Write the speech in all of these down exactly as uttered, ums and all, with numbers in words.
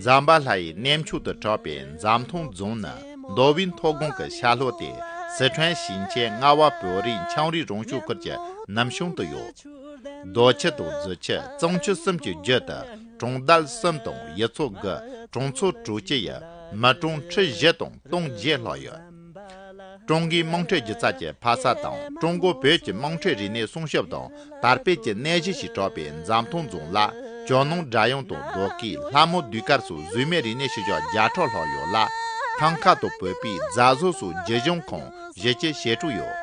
ཟམ་པ་ལྷ་ཡི་གནས་མཆོག་ཏུ་གྲགས་པའི་འཛམ་ཐང་རྫོང་ནི་མདོ་དབུས་མཐོ་སྒང་གི་ཤར་ལྷོ་སྟེ། སི་ཁྲོན་ཞིང་ཆེན་རྔ་བ་བོད་རིགས་ཆའང་རིགས་རང་སྐྱོང་ཁུལ་གྱི་ནུབ་བྱང་དུ་ཡོད། རྡོ་ཆུ་དང་རྫི་ཆུ་གཙང་ཆུ་གསུམ་གྱི་རྒྱུད་དུ་གྲོང་རྡལ་གསུམ་དང་ཡུལ་ཚོ་དགུ། གྲོང་ཚོ་དྲུག་ཅུ་ཡི་མི་གྲངས་ཁྲི་བཞི་དང་སྟོང་བརྒྱད་ལྷག་ཡོད། ཀྲུང་གོའི་དམངས་ཁྲོད་སྒྱུ་རྩལ་གྱི་ཕ་ས་དང་ཀྲུང་གོ་བོད་ཀྱི་དམངས་ཁྲོད་རིག་གནས་སྲུང་སྐྱོབ་དང་དར་སྤེལ་གྱི་གནས་གཞི་ཞིག་གྲགས་པའི་འཛམ་ཐང་རྫོང་ལ། ཇོ་ནང་སྒྲ་དབྱངས་དང་རྡོ་སྐས། ལྷ་མོ་ཟློས་གར་སོགས་གཟུགས་མེད་རིག་གནས་ཤུལ་བཞག་བརྒྱ་ཕྲག་ལྷག་ཡོད་ལ། ཐང་ཁ་དང་བོད་པའི་མཛའ་བཟོ་སོགས་བརྗིད་གཞུང་ཁང་བཞི་བཅུ་ཞེ་དྲུག་ཡོད།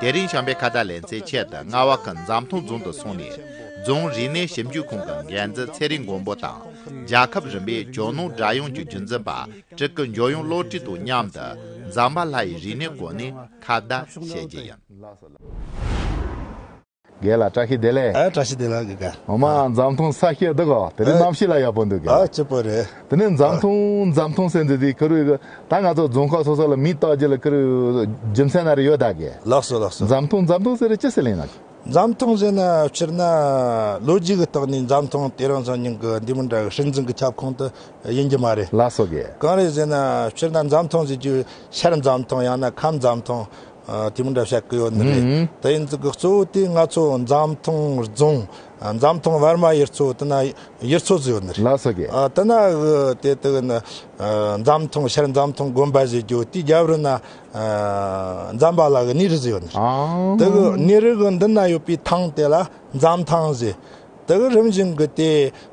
དེ་རིང་བྱམས་པའི་ཁ་བརྡ་ལེ་ཚན་ཆེད་དུ་རྔ་བ་ཁུལ་འཛམ་ཐང་རྫོང་དུ་སོང་ནས། རྫོང་རིག་གནས་ཞིབ་འཇུག་ཁང་གི་འགན་འཛིན་ཚེ་རིང་མགོན་པོ་དང་། རྒྱལ་ཁབ་རིམ་པའི་ཇོ་ནང་སྒྲ་དབྱངས་ཀྱི་རྒྱུན་འཛིན་པ་སྤྲུལ་སྐུ་འཇོ་ཡོང་བློ་གྲོས་དང་མཉམ་དུ་འཛམ་བྷ་ལ་ཡི་རིག་གནས་སྐོར་ནས་ཁ་བརྡ་བྱེད་རྒྱུ་ཡིན། རྒན་ལགས་བཀྲ་ཤིས་བདེ་ལེགས། ཨ་བཀྲ་ཤིས་བདེ་ལེགས་རྒན། འོ་མ་འཛམ་ཐང་ས་སྐྱིད་འདུག་གོ། དེ་རིང་ཨ་གནམ་གཤིས་ལ་ཡག་པོ་འདུག་གི། ཨ་སྐྱིད་པོ་རེད། དེ་ནས་འཛམ་ཐང་འཛམ་ཐང་ཟེར་འདི་དེ་ཁུ་རུ་ད་ང་ཚོ་རྫོང་ཁག་སོ་སོ་ལ་མིང་བཏགས་རྒྱུ་ལ་ཁུ་རུ་རྒྱུ་མཚན་ན་རེ་ཡོད་ད་གི། ལགས་སོ་ལགས་སོ། འཛམ་ཐང་འཛམ་ཐང་ཟེར་རེ་ཅི་ཟེར་ལེན་ན། འཛམ་ཐང་ཟེར་ན་སྤྱིར་ན་ལོ་རྒྱུས་ཀྱི་ཐོག་ནས་འཛམ་ཐང་དེ་རིང་སང་ཉིན་གྱི་འདི་མི་འདྲ་བའི་སྲིད་འཛིན་གྱི་ཁྱབ་ཁོངས་དུ་ཡིན་གྱི་མ་རེད། ལགས་སོ་གི། གང་རེད་ཟེར་ན་སྤྱིར་ན་འཛམ་ཐང་ཟེར་རྒྱུ་ཤར་འཛམ་ཐང་ཡང་ན་ཁམས་འཛམ་ཐང་། ཨ་དེ་མི་འདྲ་བཤད་ཀྱི་ཡོད་ནི་རེད། ཨུམ། དེ་ཡིན་ཙི་གི་གཙོ་བོ་དེ་ང་ཚོ་འཛམ་ཐང་རྫོང་། འཛམ་ཐང་བར་མ་ཡུལ་ཚོ་དེ་ན་ཡུལ་ཚོ་ཟིག་ཡོད་ནི་རེད། ལགས་སོ་གི། ཨ་དེ་ན་གི་དེ་དེ་གི་ནི་ཨ་འཛམ་ཐང་ཤར་འཛམ་ཐང་དགོན་པ་ཟེར་རྒྱུ་དེ་རྒྱབ་རི་ན་ཨ་འཛམ་བྷ་ལ་གི་གནས་རི་ཟིག་ཡོད་ནི་རེད། ཨ། དེ་གི་གནས་རི་གི་མདུན་ན་ཡོད་པའི་ཐང་དེ་ལ་འཛམ་ཐང་ཟེར། དེ་གི་རིམ་བཞིན་གི་དེ་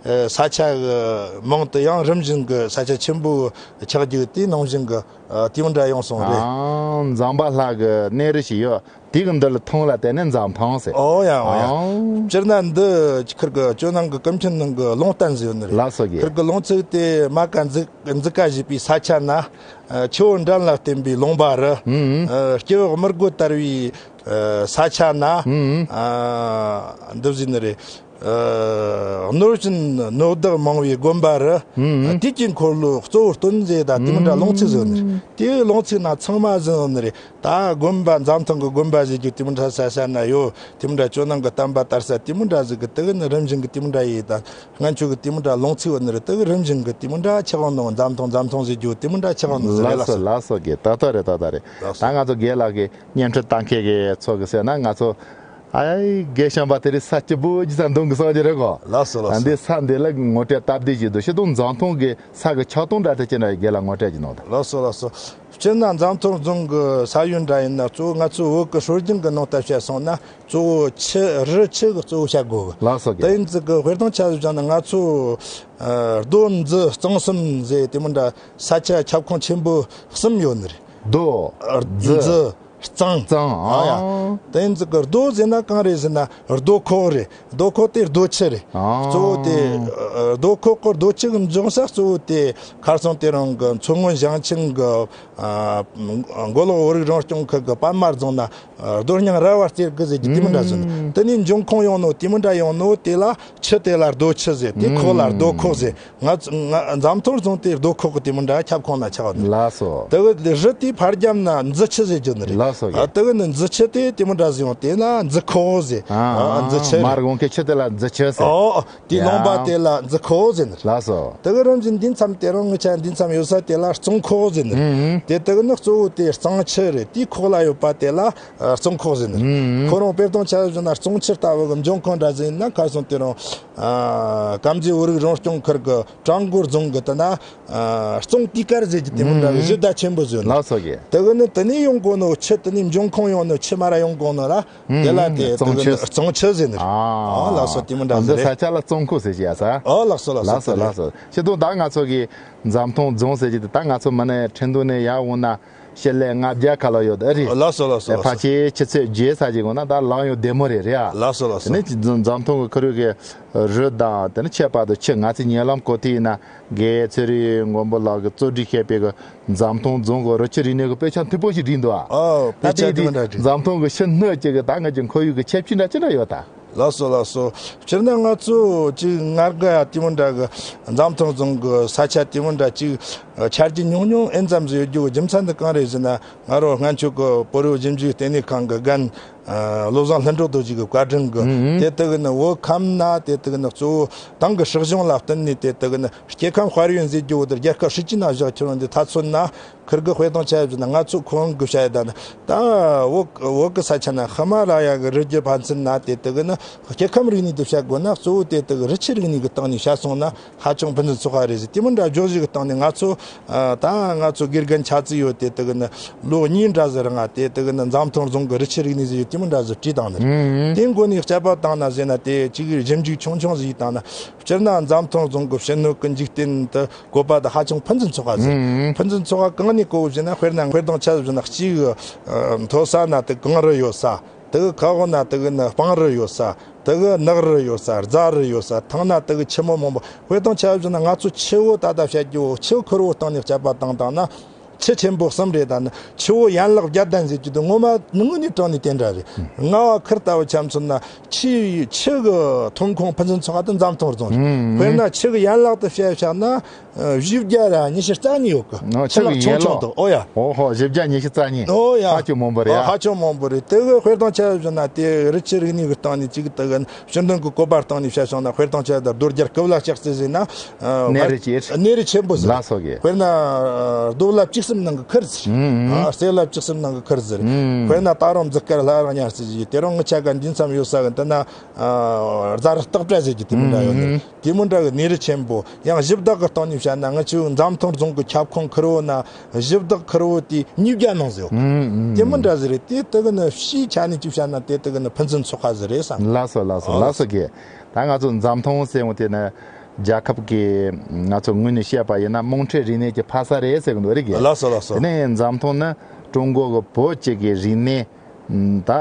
ཨ་ས་ཆ་གི་མིང་དེ་ཡང་རིམ་བཞིན་གི་ས་ཆ་ཆེན་པོ་ཆགས་རྒྱུ་དེ་ནང་བཞིན་གི་ཨ་དེ་མི་འདྲ་ཡོང་སོང་རེད། ཨ་འཛམ་བྷ་ལ་གི་གནས་རི་ཞིག་ཡོད། དེ་གི་འདི་ལ་ཐང་ལ་བརྟེན་ནས་འཛམ་ཐང་ཟེར། ཨོ་ཡ་ཨོ་ཡ། ཨ། སྤྱིར་ན་འདི་ཁིར་གི་ཇོ་ནང་གི་ཀུན་མཁྱེན་ནང་གི་ལུང་བསྟན་ཟེར་ཡོད་ནི་རེད། ལགས་སོ་གི། ཁིར་གི་ལུང་ཚིག་དེ་མ་ཀ་འཛི་འཛི་ཀ་བཞེས་པའི་ས་ཆ་ན། ཨ་ཆུ་བོ་འགྲན་ལ་བརྟེན་པའི་ལུང་པ་རི། ཨུམ། ཨ་སྐྱེ་བོ་དམུ་རྒོད་དར་བའི་ཨ་ས་ཆ་ན། ཨུམ། ཨ་འདི་བཞིན་ནི་རེད། ཨ་ནོར་བཞིན་ནོར་བདག་མང་བའི་དགོན་པ་རུ། ཨུམ། དུས་ཀྱི་འཁོར་ལོའི་གཙོ་བོ་སྟོན་མཛད་དང་དེ་མི་འདྲ་ལུང་ཚིག་ཟེར་ནི། དེའི་ལུང་ཚིག་ན་ཚང་མ་ཟིན་ནི་རེད། ད་དགོན་པ་འཛམ་ཐང་གི་དགོན་པ་ཟེར་རྒྱུ་དེ་མི་འདྲ་ས་ས་ན་ཡོད། དེ་མི་འདྲ་ཇོ་ནང་གི་བསྟན་པ་དར་ས་དེ་མི་འདྲ་ཟིག་གི་དེ་གི་ནི་རིམ་བཞིན་གི་དེ་མི་འདྲ་ཡིན་ད། སྔན་ཆད་གི་དེ་མི་འདྲ་ལུང་ཚིག་ཡོད་ནི་རེད། དེ་གི་རིམ་བཞིན་གི་དེ་མི་འདྲ་ཆགས་ཡོང་ནོ། འཛམ་ཐང་འཛམ་ཐང་ཟེར་རྒྱུ་དེ་མི་འདྲ་ཆགས་ཡོང་ནི་ཟེར་རེད། ལགས་སོ་ལགས་སོ་གི། ཏག་ཏག་རེད་ཏག་ཏག་རེད། ལགས་སོ། ད་ང་ཚོ་རྒན་ལགས་གི་བརྙན་འཕྲིན་ལྟ་མཁན་གི་ཚོ་གི་ཟེར་ན་ང་ཚོ། ཨའི་རྒན་ཤམ་པ་དེ་རིང་ས་སྐྱིད་པོ་ཅིག་ས་འདུང་གི་སོང་རྒྱུ་རེད་གོ། ལགས་སོ་ལགས་སོ། འདི་ས་འདི་ལ་ངོ་སྤྲོད་སྟབས་བདེ་ཞིག་འདུག་ཤི་དུང་འཛམ་ཐང་གི་ས་གི་ཆགས་སྟངས་འདྲ་དེ་ཅི་འདྲ་རྒན་ལགས་ངོ་སྤྲོད་ཅིག་གནང་དང་། ལགས་སོ་ལགས་སོ། སྤྱིར་ན་འཛམ་ཐང་རྫོང་གི་ས་ཡུལ་འདྲ་ཡིན་ན་གཙོ་བོ་ང་ཚོའི་བོད་ཀྱི་སྲོལ་རྒྱུན་གྱི་ནང་ལྟར་བཤད་སོང་ན་གཙོ་བོ་ཆུ་རི་ཆུ་གི་གཙོ་བོ་བཤད་དགོས་གི། ལགས་སོ་གི། དེ་ཡིན་ཙི་གི་དཔེར་བཏང་ཆ་བཞག་ན་ང་ཚོ་ཨ་རྡོ་རྫི་གཙང་གསུམ་ཟེར་དེ་མི་འདྲ་ས་ཆ་ཁྱབ་ཁོངས་ཆེན་པོ་གསུམ་ཡོད་ནི་རེད། རྡོ། རྫི། རྫི། གཙང་། གཙང་། ཨ་ཡ། ཨ། དེ་ཡིན་ཙི་གི་རྡོ་ཟེར་ན་གང་རེད་ཟེར་ན་རྡོ་ཁོག་རེད། རྡོ་ཁོག་དེ་རྡོ་ཆུ་རེད། ཨ། གཙོ་བོ་དེ་ཨ་རྡོ་ཁོག་གི་རྡོ་ཆུ་གི་འབྱུང་ས་གཙོ་བོ་དེ་ཁ་སང་དེ་རིང་གི་མཚོ་སྔོན་ཞིང་ཆེན་གི་ཨ་མགོ་ལོག་བོད་རིགས་རང་སྐྱོང་ཁུལ་གི་པད་མ་རྫོང་ན་རྡོ་སྙིང་ར་བ་རྩེ་དགུ་ཟེར་གི་དེ་མི་འདྲ་ཟེར་ན། ཨུམ། དེ་ནས་འབྱུང་ཁུངས་ཡོང་ནོ་དེ་མི་འདྲ་ཡོང་ནོ་དེ་ལ་ཆུ་དེ་ལ་རྡོ་ཆུ་ཟེར། དེ་ཁོག་ལ་རྡོ་ཁོག་ཟེར། ང་ཚ་ང་འཛམ་ཐང་རྫོང་དེ་རྡོ་ཁོག་གི་དེ་མི་འདྲ་ཁྱབ་ཁོངས་ན་ཆགས་ནི། ལགས་སོ། དེ་གི་རི་དེའི་ཕར་རྒྱབ་ན་འཛི་ཆུ་ཟེར་རྒྱུ་ནི་རེད། ལགས་སོ། ཨ་དེ་གི་ནི་འཛི་ཆུ་དེ་དེ་མི་འདྲ་ཟེར་ཡོང་དེ་ན་འཛི་ཁོག་ཟེར། ཨ་ཨ་འཛི་ཆུ་རེད། མར་འོང་མཁན་ཆུ་དེ་ལ་འཛི་ཆུ་ཟེར། ཨོ་དེའི་ལུང་པ་ཡ་དེ་ལ་འཛི་ཁོག་ཟེར་ནི་རེད། ལགས་སོ། དེ་གི་རིམ་བཞིན་འདི་མཚམས་དེ་རིང་ངི་ཆ་འདི་མཚམས་ཡོད་ས་དེ་ལ་གཙང་ཁོག་ཟེར་ནི་རེད། ཨུ་ཨུ། དེ་དེ་གི་ནི་གཙོ་བོ་དེ་གཙང་ཆུ་རེད། དེའི་ཁོག་ལ་ཡོད་པ་དེ་ལ་ཨ་གཙང་ཁོག་ཟེར་ནི་རེད། ཨུ་ཨུ། ཁོ་རང་དཔེར་བཏང་ཆ་བཞག་ན་གཙང་ཆུ་ལྟ་བུ་གི་འབྱུང་ཁུངས་འདྲ་ཟེར་ན་ཁ་སང་དེ་རིང་ཨ་དཀར་མཛེས་བོད་རིགས་རང་སྐྱོང་ཁུལ་གི་བྲག་འགོ་རྫོང་གི་དེ་ན་ཨ་གཙང་དུས་དཀར་ཟེར་གྱི་དེ་མོ་འདྲ་བའི་གཞི་བདག་ཆེན་པོ་ཟེར་ནི། ལགས་སོ་གི། དེ་གི་ནི་དེ་ནས་ཡོང་གོ་ནོ་ཆུ་དེ་ནས་འབྱུང་ཁུངས་ཡོང་ནོ་ཆུ་མ་ར་ཡོང་གོ་ནོ་ར་དེ་ལ་དེ་གཙང་ཆུ་ཟེར། གཙང་ཆུ་ཟེར་ནི་རེད། ཨ་ལགས་སོ། དེ་མོ་འདྲ་ཟེར་རེད། འདི་ས་ཆ་ལ་གཙང་ཁོག་ཟེར་གྱི་ཡ་ས། ཨ་ལགས་སོ་ལགས་སོ། ལགས་སོ་ལགས་སོ། ཁྱེད་དུང་ད་ང་ཚོ་གི་འཛམ་ཐང་རྫོང་ཟེར་གྱི་དེ་ད་ང་ཚོ་མི་ནས་ཁྲིན་ཏུ་ནས་ཡར་འོང་ན། ཞི་ལི་ལྔ་བརྒྱ་ཁ་ལོ་ཡོད་ཨེ་རེད། ལགས་སོ་ལགས་སོ། ཕལ་ཆེར་ཆུ་ཚོད་བརྒྱད་ཙམ་ཅིག་འོང་ན་ད་ལམ་ཡང་བདེ་མོ་རེད་རེད་ཨ། ལགས་སོ་ལགས་སོ། དེ་ནས་འཛམ་ཐང་གི་ཁོར་ཡུག་གི་རི་དང་དེ་ནས་ཆུ་བར་དུ་ཆུ་ང་ཚོས་ཉེ་ལམ་གོ་ཐོས་ཡིན་ན་རྒན་ཚེ་རིང་མགོན་པོ་ལགས་ཀྱིས་གཙོ་སྒྲིག་བྱས་པའི་གི་འཛམ་ཐང་རྫོང་གི་རི་ཆུ་རིག་གནས་ཀྱི་དཔེ་ཆ་མཐུག་པོ་ཞིག་བྲིས་འདུག་ཨ། ཨོ་དཔེ་ཆ་དེ་དེ་མི་འདྲ་བྲིས། འཛམ་ཐང་གི་ཕྱི་སྣོད་ཅིག་གི་ད་ང་ཚོའི་ཁོར་ཡུག་གི་ཁྱད་ཆོས་འདྲ་ཅི་འདྲ་ཡོད་ད། ལགས་སོ་ལགས་སོ། སྤྱིར་ན་ང་ཚོ་ཅིག་ངར་ག་ཡ་དེ་མོ་འདྲ་གི་འཛམ་ཐང་རྫོང་གི་ས་ཆ་དེ་མོ་འདྲ་ཅིག་ཆ་རྒྱུས་ཉུང་ཉུང་ཨེ་ཙམ་ཟིག་ཡོད་རྒྱུ་གི་རྒྱུ་མཚན་དེ་གང་རེད་ཟེར་ན་ང་རང་སྔན་ཆད་གི་བོད་རིགས་ཞིབ་འཇུག་ལྟེ་གནས་ཁང་གི་རྒན་ ཨ། བློ་བཟང་ལྷུན་གྲུབ་རྡོ་རྗེ་གི་བཀའ་དྲིན་གྱིས། ཨུ་ཨུ། དེ་དག་ནི་བོད་ཁམས་ན་དེ་དག་ནི་གཙོ་བོ་ཏང་གི་སྲིད་གཞུང་ལ་བསྟུན་ནས། དེ་དག་ནི་སྐྱེ་ཁམས་དཔལ་ཡོན་ཟེར་རྒྱུ་བོ་དེ་རྒྱལ་ཁབ་སྲིད་ཇུས་ནང་བཞག་ཁྱེར་འོང་དུས། ད་མཚོན་ན་ཁིར་གི་དཔེ་དང་ཆ་བཞག་ན། ང་ཚོ་ཁོང་གི་བཤད་ད་ནི་ད་བོད་བོད་གི་ས་ཆ་ན་ཧི་མ་ལ་ཡ་གི་རི་རྒྱུད་ཕན་ཚུན་ན་དེ་དག་ནི་སྐྱེ་ཁམས་རིག་གནས་དེ་བཤད་དགོས་ན། གཙོ་བོ་དེ་དག་རི་ཆུ་རིག་གནས་ཀྱི་སྟེང་ནས་བཤད་སོང་ན། ཧ་ཅང་ཕུན་སུམ་ཚོགས་པ་རེད་ཟེར། དེ་མོ་འདྲ་བརྗོད་གཞི་གི་སྟེང་ནས་ང་ཚོ། ཨ། ད་ང་ཚོ་དགེ་རྒན་ཆ་ཚིག་ཡོད། དེ་དག་ནི་ལོ་གཉིས་འདྲ་ཟེར། ང་དེ་དག་ནི་འཛམ་ཐང་རྫོང་གི་རི་ཆུ་རིག་གནས་ཟེར་ཡོད། དེ་མོ་འདྲ་ཟེར་བྲིས་བཏང་ནི་རེད། ཨུམ། དེ་མགོ་ནས་དཔྱད་པ་བཏང་ན་ཟེར་ན། དེ་གཅིག་ཞིབ་འཇུག་ཆུང་ཆུང་ཟིག་བཏང་ན། སྤྱིར་ན་འཛམ་ཐང་རྫོང་གི་ཕྱི་སྣོད་ཀྱི་འཇིག་རྟེན་དེ་བཀོད་པ་དེ་ཧ་ཅང་ཕུན་སུམ་ཚོགས་པ་ཟིག། ཨུམ། ཕུན་སུམ་ཚོགས་པ་གང་ནས་གོ་ཟེར་ན། དཔེར་ན་དཔེར་དང་ཆ་བཞག་ན། གཅིག་ཨ། མཐོ་ས་ན་དེ་གངས་རི་ཡོད་ས། དེ་གི་ཁ་འོག་ན་དེ་གི་ནི་སྤང་རི་ཡོད་ས། དེ་གི་ནགས་རི་ཡོད་ས། རྫ་རི་ཡོད་ས། ཐང་ན་དེ་གི་ཆུ་མོ་མང་པོ། དཔེ་དང་ཆ་བཞག་ན་ང་ཚོ་ཆུ་བོ་ད་ལྟ་བཤད་རྒྱུ་བོ། ཆུ་ཁེར་བོ་སྟེང་ནས་དཔྱད་པ་བཏང་བཏང་ན། ཆུ་ཆེན་པོ་གསུམ་རེད། ད་ནི་ཆུ་བོ་ཡན་ལག་བརྒྱད་ལྡན་ཟེར་རྒྱུ་དེ་ངོ་མ་དངོས་གནས་དྲང་ནས་དེ་འདྲ་རེད། ཨུམ། རྔ་བ་ཁུལ་ལྟ་བུ་ཆ་མཚོན་ན། ཆུ་ཆུ་གི་ཐོན་ཁུངས་ཕུན་སུམ་ཚོགས་པ་དེ་འཛམ་ཐང་རྫོང་རེད། ཨུམ། དཔེར་ན་ཆུ་གི་ཡན་ལག་དེ་བཤད་བཞག་ན། ཨ། བཞི་བརྒྱ་ར་ཉི་ཤུ་རྩ་གཉིས་ཡོད་གི། ཨ། ཆུ་ཆུ་ལག་ཆུང་ཆུང་དུ། ཨོ་ཡ། ཨོ་ཧོ། བཞི་བརྒྱ་ཉི་ཤུ་རྩ་གཉིས། ཨོ་ཡ། ཧ་ཅང་མང་པོ་རེད་ཡ། ཨ། ཧ་ཅང་མང་པོ་རེད། དེ་གི་དཔེར་དང་ཆ་བཞག་ན། དེ་རི་ཆུ་རིག་གནས་ཀྱི་སྟེང་ནས་གཅིག་དེ་གི་ཕྱི་འབྲེལ་གྱི་བཀོད་པ་སྟེང་ནས་བཤད་སོང་ན། དཔེར་དང་ཆ་བཞག་ན་རྡོ་རྒྱལ་ཀུ་བ་ལ་ཤ་ཙི་ཟེར་ན། ཨ། གནས་རི་ཆེ། གནས་རི་ཆེན་པོ་ཟེར། ལགས་སོ་གི། དཔེར་ན་རྡོ་རླབས་བཅུ་གསུམ་ནང་གི་ཁུར་ཟེར། ཨུམ། ཨ། རྩེ་རླབས་བཅུ་གསུམ་ནང་གི་ཁུར་ཟེར། ཨུམ། དཔེར་ན་ད་རུང་འཛུགས་སྐར་ལྷ་རི་གཉའ་རྩེ་ཟེར། དེ་རིང་ངི་ཆ་ག་འདི་མཚམས་ཡོད་ས་གི་འདི་ན། ཨ། རྫ་རི་སྟག་བྲག་ཟེར་རྒྱུ་དེ་མོ་འདྲ་ཡོད་ནི། ཨུམ། དེ་མོ་འདྲ་གི་གནས་རི་ཆེན་པོ། ཡང་གཞི་བདག་གི་སྟེང་ནས་བཤད་ན། ང་ཚོའི་འཛམ་ཐང་རྫོང་གི་ཁྱབ་ཁོངས་ཁེར་བོ་ན་གཞི་བདག་ཁེར་བོ་དེ་ཉིས་བརྒྱ་ནང་ཟིག་ཡོད། ཨུམ། ཨུམ། དེ་མོ་འདྲ་ཟིག་རེད། དེ་དག་ནི་སྤྱིའི་ཆ་ནས་ཅིག་བཤད་ན། དེ་དག་ནི་ཕུན་སུམ་ཚོགས་པ་ཟིག་རེད་བསམ། ལགས་སོ། ལགས་སོ། ཨ། ལགས་སོ་གི། ད་ང་ཚོ་འཛམ་ཐང་ཟེར་འོང་དེ་ནི་རྒྱལ་ཁབ་ཀྱི། ང་ཚོ་ངོས་ནས་བཤད་པ་ཡིན་ན། དམངས་ཁྲོད་རིག་གནས་ཀྱི་ཕ་ས་རེད་ཟེར་གི་འདུག་རེད་གི། ལགས་སོ། ལགས་སོ། དེ་ནས་འཛམ་ཐང་ནི་ཀྲུང་གོ་གི་བོད་ཀྱི་གི་རིག་གནས། ད་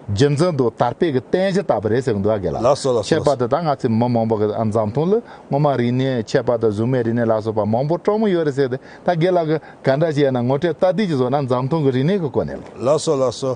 རྒྱུན་འཛིན་དང་དར་སྤེལ་གྱི་རྟེན་གཞི་ལྟ་བུ་རེད་ཟེར་གི་འདུག་ག་ལ། ལགས་སོ། ལགས་སོ། ཁྱད་པར་དུ་ད་ང་ཚོའི་མི་མང་པོ་གི། ཨ། འཛམ་ཐང་ལ་སྔོན་མ་རིག་གནས། ཁྱད་པར་དུ་གཟུགས་མེད་རིག་གནས་ལ་སོགས་པ་མང་པོ་དྲང་མོ་ཡོད་རེད་ཟེར་ཏེ། ད་རྒན་ལགས་ཀྱིས་ག་འདྲ་ཞིག་ཡིན་ན་ངོ་སྤྲོད་སྟབས་བདེ་ཞིག་བཟོ་ན། འཛམ་ཐང་གི་རིག་གནས་ཀྱི་སྐོར་ནས་ལ། ལགས་སོ། ལགས་སོ།